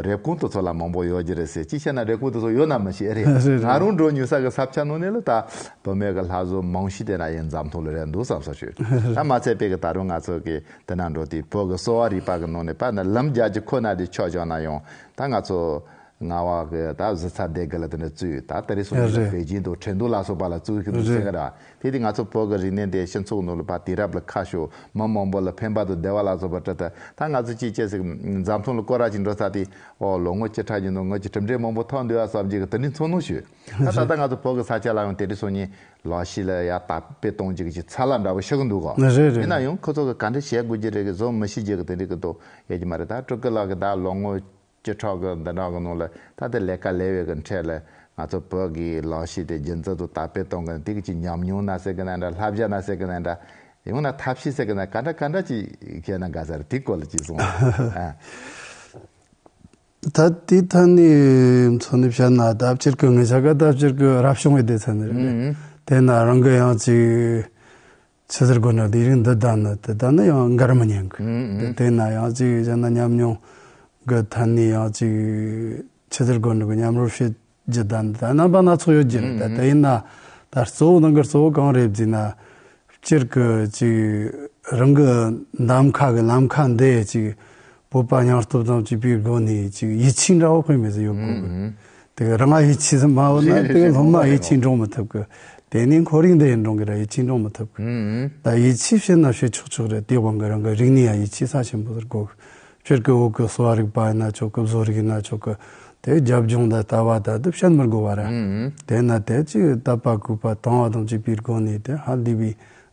རེབ་གོང་དུ་ཚོ་ལ་མང་པོ་ཡོད་ཀྱི་རེད་ཟེར། ཅི་བྱས་ན་རེབ་གོང་དུ་ཚོ་ཡོད་ན་མི་ཤེས་རེད། རེད་རེད། ང་རང་འགྲོ་ཉུལ་ས་གི་ས་ཆ་ནང་ནས་ལ་ད་བུད་མེད་གི་ལྷ་བཟོ་མང་ཤོས་དེ་ན་ཡིན་འཛམ་གླིང་ལ་རེད་འདུག་བསམ་ས་ཞུ། ད་མ་ཚད་པའི་གི་ད་རུང་ང་ཚོ་གི་དེ་ན་འགྲོ་དུས་བོད་གི་གསོ་བ་རིག་པ་གི་ནང་ནས་པ་ན་ལམ་རྒྱག་རྒྱུ་ཁོ་ན་དེ་ཆོག་བྱུང་ན་ཡང་ད་ང་ཚོ་ རྔ་བ་གི་ད་གཟི་ཚ་སྡེ་དགུ་ལ་དེ་འདྲ་བཙུགས། ད་དེ་རིང་སོང་ནས་རེད། པེ་ཅིན་དང་ཁྲིན་ཏུའུ་ལ་སོགས་པ་ལ་བཙུགས་ཤིག་འདུག་ཟེར་གི་ར། དེ་དེ་ང་ཚོ་བོད་ཀྱི་རིག་གནས་དེ་སྤྱི་ཚོགས་ནང་ལ་ཕར་དུས་རབས་ལ་ཁ་ཕྱོགས། མི་མང་པོ་ལ་ཕན་པ་དང་བདེ་བ་ལ་སོགས་པ་སྤྲད། ད་ད་ང་ཚོ་ཅིག་སྐྱེས་ཟིག་འཛམ་ཐང་ལ་སྐོར་ར་ཅིག་འགྲོ་ས་དེ། ཨོ་ལོ་ངོ་བཅུ་ཕྲག་གི་ནང་ང་ཚོ་གྲུབ་འབྲས་མང་པོ་ཐོན་འདུག་ཨ་བསམ་གྱི་གི་དེ་འདྲའི་ཚོར་སྣང་བྱུང་། ད་ད་ལྟ་ང་ཚོ་བོད་ཀྱི་ས་ཆ་ལ་ཡང་དེ་འདྲའི་སོང་ནས་ལག་ཤེས་ལ་ཡར་དར་སྤེལ་གཏོང་གི་ཅིག་ཚད་ལ་འདྲ་བོ་ཤོར་གི་འདུག་ག་རེད་རེད། ཡིན་ན་ཡང་ཁོ་ཚོ་གི་ག་འདྲ་བྱེད་དགོས་ཀྱི་རེད་གི་བཟོ་མི་ཤེས་ཀྱི་གི་དེ་འདྲའི་གི་འདུག་ཡོད་ཀྱི་མ་རེད། ད་སྤྲུལ་སྐུ་ལགས་གི་ད་ལོ་ངོ་བཅུ་ཕྲག་གི་འདི་འདྲ་གི་ནང་ལ་ད་དེ་ལས་ཀ་ལས་པའི་གི་འཕྲལ་ལ་ང་ཚོ་བོད་ཀྱི་ལག་ཤེས་དེ་རྒྱུན་འཛིན་དང་དར་སྤེལ་གཏོང་གི་དེ་གི་ཅིག་ཉམས་མྱོང་ན་ཟེར་གི་ན་འདྲ། བསླབ་བྱ་ན་ཟེར་གི་ན་འདྲ། ཡང་ན་ཐབས་ཤེས་ཟེར་གི་ན་ག་འདྲ་ག་འདྲ་ཅིག་བྱས་ན་དགའ་ས་རེད། དེའི་སྐོར་ལ་ཅིག་གསུངས་ཨ། ད་དེའི་ཐད་ནས་མཚོན་ནས་བཤད་ན་ད་སྤྱིར་གི་ངེད་ཅག་གི་ད་སྤྱིར་གི་རབ་བྱུང་བའི་སྡེ་ཚན་རེད། ཨང་། དེ་ན་རང་གི་ཡང་ཅིག་ཆི་ཟེར་དགོས་ན་ལས་རིགས་འདི་ད་ནི་དེ་ད་ནི་ཡང་འགར་མི་ཉན་གི། ཨང་། དེ་དེ་ན་ཡང་ཅིག་བྱས་ན་ཉམས་མྱོང་གི་ཐད་ནས་ཡང་ཅིག་ཆི་ཟེར་དགོས་ན་གི་མཉམ་རོལ་བྱེད་རྒྱུ་ད་ནི་ད་རྣམ་པ་སྣ་ཚོགས་ཡོད་རྒྱུ་རེད། ད་དེ་ཡིན་ན་ད་གཙོ་བོ་ནང་གི་གཙོ་བོ་གང་རེད་ཟེར་ན། སྤྱིར་གི་ཅིག་རང་གི་གདམ་ཁ་གི་ལམ་ཁ་འདི་ཅིག་བོད་པ་སྙིང་སྟོབས་དང་བཅས་པའི་སྒོ་ནས་ཅིག་ཡིད་ཆེས་འདྲ་བོ་དཔེ་མེད་ཟིག་ཡོད་དགོས་གི། ཨང་། དེ་གི་རང་ང་ཡིད་ཆེས་ཟིག་མ་ཡོད་ན་རེད་དེ་གི་རེད། སློབ་མ་ཡིད་ཆེས་འདྲོངས་མི་ཐུབ་གི། དེ་ནས་ཁོར་ཡུག་འདི་ཡིན་འདྲོངས་གི་ར་ཡིད་ཆེས་འདྲོངས་མི་ཐུབ་གི། ཨང་། ད་ཡིད་ཆེས་བྱེད་ན་བྱེད་ཆོག་ཆོག་རེད། དེ་དབང་གི་རང་གི་རིག་གནས་ཡ་ཡིད་ཆེས་ས་ཆེན་པོ་ཟིག་དགོས་གི། སྤྱིར་གི་བོད་གི་གསོ་བ་རིག་པ་ཡིན་ན་ཆོག་གི། བཟོ་རིག་ཡིན་ན་ཆོག་གི། དེ་རྒྱབ་ལྗོངས་ད་ལྟ་བ་ད་དུ་བཤད་མི་དགོས་པ་ར། ཨང་། དེ་ན་དེ་ཅིག་དད་པ་གུས་པ་དང་བ་དང་བཅས་པའི་སྒོ་ནས་དེ་ཧ་ལས་པའི་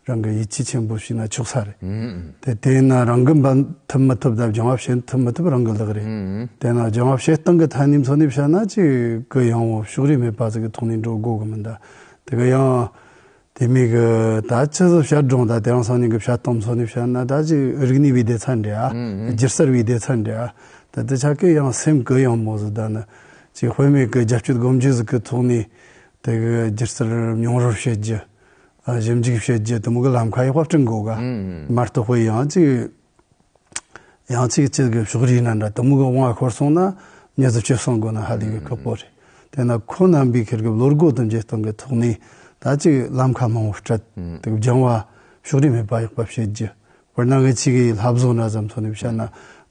རང་གི་ཡིད་ཆེས་ཆེན་པོ་བྱས་ན་ཆོག་ས་རེད། ཨང་། དེ་དེ་ན་རང་གི་འབད་ཐུབ་མི་ཐུབ་ད་སྦྱང་བ་བྱེད་ཐུབ་མི་ཐུབ་རང་གི་ལག་རེད། ཨང་། དེ་ན་སྦྱང་བ་བྱེད་སྟངས་གི་ཐད་ནས་མཚོན་ནས་བཤད་ན་ཅིག་གི་ཡང་བོ་ཕྱོགས་རིས་མེད་པ་ཟིག་གི་ཐོག་ནས་འགྲོ་དགོས་གི་མིན་ད། དེ་གི་ཡང་དེ་མིན་གི་ད་ཆི་ཟིག་བཤད་འགྲོ་ད་དེ་རིང་སང་ཉིན་གི་བཤད་སྟངས་མཚོན་ནས་བཤད་ན་ད་ཅིག་རིག་གནས་པའི་སྡེ་ཚན་འདྲ། ཨང་། སྒྱུ་རྩལ་པའི་སྡེ་ཚན་འདྲ། ད་དེ་ཆ་གི་ཡང་སེམས་གི་ཡང་མོ་ཟིག་ད་ནི་ཅིག་དཔེ་མེད་གི་རྒྱབ་སྐྱོར་སྒོམ་རྒྱུ་ཟིག་གི་ཐོག་ནས་དེ་གི་སྒྱུ་རྩལ་མྱོང་རོལ་བྱེད་རྒྱུ། ཨ། ཞིབ་འཇུག་བྱེད་རྒྱུ་དེ་མོ་གི་ལམ་ཁ་ཡག་པ་བསྐྲུན་དགོས་ག་ཨང་། མ་གཏོགས་དཔེ་ཡང་ཅིག་ཡང་ཅིག་ཅིག་གི་ཕྱོགས་རིས་ན་འདྲ་དེ་མོ་གི་དབང་ཤོར་སོང་ན་མྱི་ཟིག་སྤྱོད་བསྲང་དགོས་ན་ཧ་ལས་གི་ཁག་པོ་རེད། དེ་ན་ཁོང་རྣམ་པའི་ཁེར་གི་བློ་སྒོ་དེ་འབྱེད་སྟངས་གི་ཐོག་ནས་ད་ཅིག་ལམ་ཁ་མང་པོ་སྤྲད། ཨང་། དེ་སྦྱང་བ་ཕྱོགས་རིས་མེད་པ་ཡག་པ་བྱེད་རྒྱུ། དཔེར་ན་ངེད་ཅག་གི་ལྷ་བཟོ་འདྲ་ཙམ་མཚོན་ནས་བཤད་ན།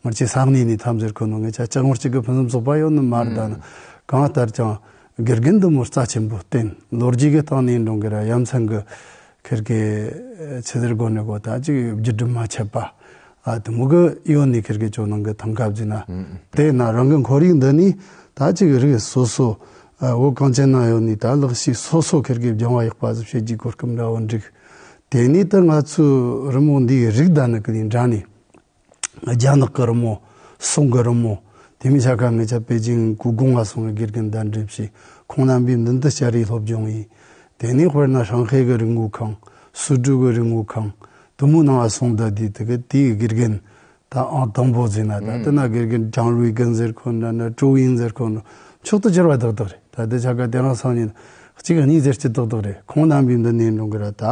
ང་ཅག་ས་གནས་ནས་ཐམས་ཅད་ཁོ་ནོ་ངེད་ཅག་ལྕགས་མོ་གཅིག་གི་ཕུན་སུམ་ཚོགས་པ་ཡོད་ནི་མ་རེད་ད་ནི། ཨང་། གང་ལྟར་ཀྱང་དགེ་རྒན་འདི་མོ་རྩ་ཆེན་པོ་བསྟེན། ལོ་རྒྱུས་ཀྱི་སྟེང་ནས་འགྲོ་གི་ར་ཡ་མཚན་གི་ཁེར་གི་ཆི་ཟེར་དགོས་ནི་གོ་ད་ཅིག་བརྒྱུད་རིམ་མ་ཆད་པ། ཨ། དེ་མོ་གི་ཡོད་ནི་ཁེར་གི་ཇོ་ནང་གི་ཐང་ཁ་བརྫིས་ན། ཨང་། དེ་ན་རང་གི་ཁོར་ཡུག་འདི་ནས་ད་ཅིག་རིགས་སོ་སོ། ཨ། བོད་གངས་ཅན་ན་ཡོད་ནི་ད་ལག་ཤེས་སོ་སོ་ཁེར་གི་སྦྱང་བ་ཡག་པ་ཟིག་བྱེད་རྒྱུའི་གོ་སྐབས་འདྲ་བོ་འགྲིག་དེ་ནས་ད་ང་ཚོའི་རི་མོ་འདིའི་རིགས་ད་ནི་གི་ནས་འདྲ་ནི། རྒྱ་ནག་གི་རི་མོ། སོག་གི་རི་མོ། དེ་མིན་ཆ་ཁ་ངེད་ཅག་པེ་ཅིང་གུ་གུང་ང་སོང་བའི་དགེ་རྒན་གདན་འདྲེན་བྱས། ཁོང་རྣམ་པས་མདུན་དུ་ལྕགས་རིའི་སློབ་སྦྱོང་ཡིན། དེ་ནས་དཔེར་ན་ཧྲང་ཧའེ་གི་རིག་དངོས་ཁང་། སུའུ་ཀྲུའུ་གི་རིག་དངོས་ཁང་། དེ་མོའི་ནང་ང་སོང་ད་དེ་དེ་གི་དེའི་དགེ་རྒན་ད་ཨང་དང་པོ་ཟེར་ན་ད་དེ་ན་དགེ་རྒན་ཀྲང་ལུའི་ཀུན་ཟེར་ཁོ་འདྲ་ན་ཀྲོའུ་ཡིན་ཟེར་ཁོ་འདྲ་མཆོག་ཏུ་གྱུར་པ་དག་དག་རེད། ད་དེ་ཆ་ཁ་དེ་རིང་སང་ཉིན་གཅིག་གཉིས་ཟེར་གྱི་དག་དག་རེད། ཁོང་རྣམ་པའི་མདུན་ནས་འགྲོ་གི་ར་ད་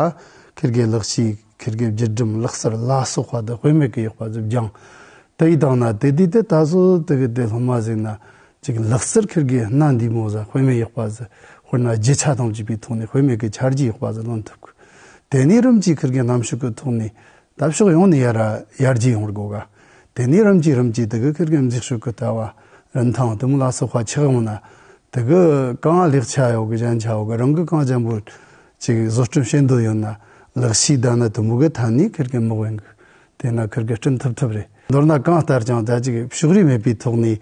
ཁེར་གི་ལག་ཤེས། ཁེར་གི་བརྒྱུད་རིམ་ལག་རྩལ་ལ་སོགས་པ་དེ་དཔེ་མེད་ཀི་ཡག་པ་ཟིག་སྦྱངས། དེ་ཡི་དང་ན་དེ་དུས་དེ་ད་གཟོད་དེ་གི་དེ་སློབ་མ་ཟིག་ན་ཅིག་ལག་རྩལ་ཁེར་གི་སྣ་འདི་མོ་ཟིག་དཔེ་མེད་ཡག་པ་ཟིག་དཔེར་ན་རྒྱུ་ཆ་དང་བཅས་པའི་ཐོག་ནས་དཔེ་མེད་ཀི་ཆ་རྒྱུས་ཡག་པ་ཟིག་ལོན་ཐུབ་གི། དེ་ནས་རིམ་གྱིས་ཁེར་གི་རྣམ་དཔྱོད་ཀི་ཐོག་ནས་ད་ཕྱོགས་ཡོངས་ནས་ཡར་ཡར་རྒྱས་ཡོང་བར་དགོས་ག་དེ་ནས་རིམ་གྱིས་རིམ་གྱིས་དེ་གི་ཁེར་གི་མཛེས་དཔྱོད་ཀི་ལྟ་བ་རིན་ཐང་དེ་མོ་ལ་སོགས་པ་ཆགས་ཡོང་ན། དེ་གི་གང་ལེགས་ཆ་ཡོད་གི་ཞན་ཆ་ཡོད་གི་རང་གི་གང་ཅན་པོ་ཅིག་བཟོ་སྐྲུན་བྱེད་འདོད་ཡོད་ན་ལག་ཤེས་ད་ན་དུ་མུ་གི་ཐ་ནི་ཁེར་གི་མི་དབེན་གི། དེ་ན་ཁེར་གི་སྐྲུན་ཐུབ་ཐུབ་རེད། མདོར་ན་གང་ལྟར་ཀྱང་ད་ཅིག་ཕྱོགས་རིས་མེད་པའི་ཐོག་ནས་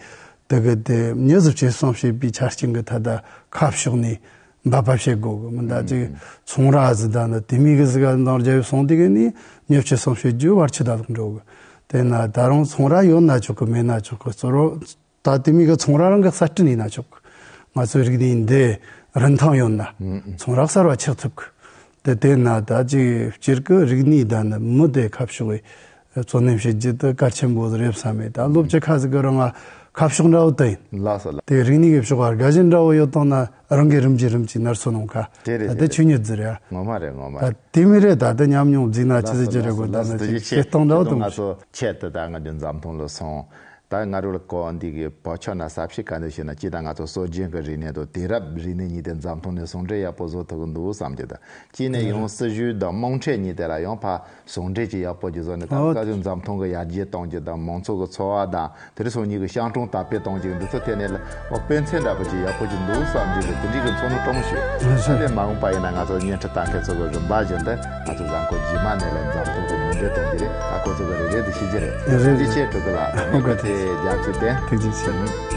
དེ་གི་དེ་མྱི་ཟིག་བཅོས་སོང་བྱེད་པའི་ཆ་རྐྱེན་གི་ཐད་ད་ཁ་ཕྱོགས་ནས་འབད་པ་བྱེད་དགོས་གི་མི་ད་ཅིག་ཚོང་ར་ཟི་ད་ན་དེ་མི་གི་ཟི་ག་འདང་རྒྱ་ཡོད་སོང་དེ་གི་ནི་མྱི་བཅོས་སོང་བྱེད་རྒྱུ་བར་ཆད་ད་ལོག་འགྲོ་གི། དེ་ན་ད་རུང་ཚོང་ར་ཡོད་ན་ཆོག་གི་མེད་ན་ཆོག་གི་གཙོ་བོ། ད་དེ་མིན་གི་ཚོང་ར་རང་གི་གསར་སྐྲུན་ཡིན་ན་ཆོག་གི། ང་ཚོའི་རིག་གནས་འདི་རིན་ཐང་ཡོད་ན། ཨང་། ཚོང་ར་གསར་བ་ཆགས་ཐུབ་གི། དེ་དེ་ན་ད་ཅིག་སྤྱིར་གི་རིག་གནས་ད་ནི་མི་དེ་ཁ་ཕྱོགས་གི་གཙོ་གནད་བྱེད་རྒྱུ་དེ་གལ་ཆེན་པོ་རེད་བསམ་མེད། ད་སློབ་སྤྱི་ཁ་ཟིག་གི་རང་ང་ཁ་ཕྱོགས་འདྲ་བོ་དེ་ཡིན། ལགས་སོ་ལགས། དེ་རིག་གནས་གི་ཕྱོགས་ཀ་དགའ་ཞེན་འདྲ་བོ་ཡོད་དང་ན་རང་གི་རིམ་གྱིས་རིམ་གྱིས་ནར་སོན་ནོ་ཁ། དེ་རེད། ད་དེ་དེ་རེད། ཆོས་ཉིད་ཟིག་རེད། ངོ་མ་རེད་ངོ་མ་ད་རེད། དེ་མི་རེད། ད་དེ་ཉམས་མྱོང་བརྫིས་ན་ཆི་ཟིག་ཅི་རེད་གོ་ད་ལགས་སོ་ན་ལགས་སོ། ཅིག་དེ་བྱེད་སྟངས་འདྲ་བོ་དེ་མོ་ང་ཚོ་ཆེད་དུ་ད་ང་ཚོ་འཛམ་ཐང་ལ་སོང་། ད་ང་རོ་ལ་གོ་འདི་གི་བོད་ཆོས་ན་ས་ཕྱི་ག་འདི་ཞེ་ན་སྤྱི་དང་ང་ཚོ་སྲོལ་རྒྱུན་གྱི་རིག་གནས་དང་དུས་རབས་རིག་གནས་གཉིས་དེ་འཛམ་ཐང་ནས་ཟུང་འབྲེལ་ཡག་པོ་བཟོ་ཐུབ་ཀྱི་འདུག་བསམ་གྱི་འདུག་སྤྱི་ནས་ཡང་སྲིད་ཇུས་དང་དམངས་ཁྲོད་གཉིས་དེ་ལ་ཡང་ཕ་ཟུང་འབྲེལ་གྱི་ཡག་པོ་ཅིག་བཟོ་ནས་ད་ཨོ་ལྟ་ཅུང་འཛམ་ཐང་གི་ཡར་རྒྱས་གཏོང་རྒྱུ་དང་མང་ཚོགས་ཀྱི་འཚོ་བ་དང་དེ་རིང་སང་ཉིན་གྱི་ཤང་གྲོང་དར་སྤེལ་གཏོང་རྒྱུ་འདི་ཚོ་ཐད་ནས་ལ་ཨོ་དཔེ་མཚོན་འདྲ་པོ་ཅིག་ཡག་པོ་ཅིག་འདུག་བསམ་རྒྱུ་རེད། དེ་འདྲའི་གི་ཚོར་སྣང་སྟོན་ཞིག་ཨ་ལས་མ་འོངས་པ་ཡིན་ན་ང་ཚོ་བརྙན་འཕྲིན་ལྟ་མཁན་ཚོ་གི་རིམ་པ་བཞིན་དུ་ང་ཚོ་བཟང་ཁོ་རྗེས་མ་ནས་ལ་འཛམ་ཐང་གི་མུ་འབྲེལ་གཏོང་རྒྱུ་རེད། ད་ཁོ་ཚོ་གི་རེ་རེ་དུ་ཤེས་རྒྱུ་རེད། རེད་རེད། ཐུགས་རྗེ་ཆེ་སྤྲུལ་སྐུ་ལགས། ཨོ་ཁ་ཁ་ཐེ་རྒྱ་མཚོའི་བསྟན། ཐུགས་རྗེ་ཆེ།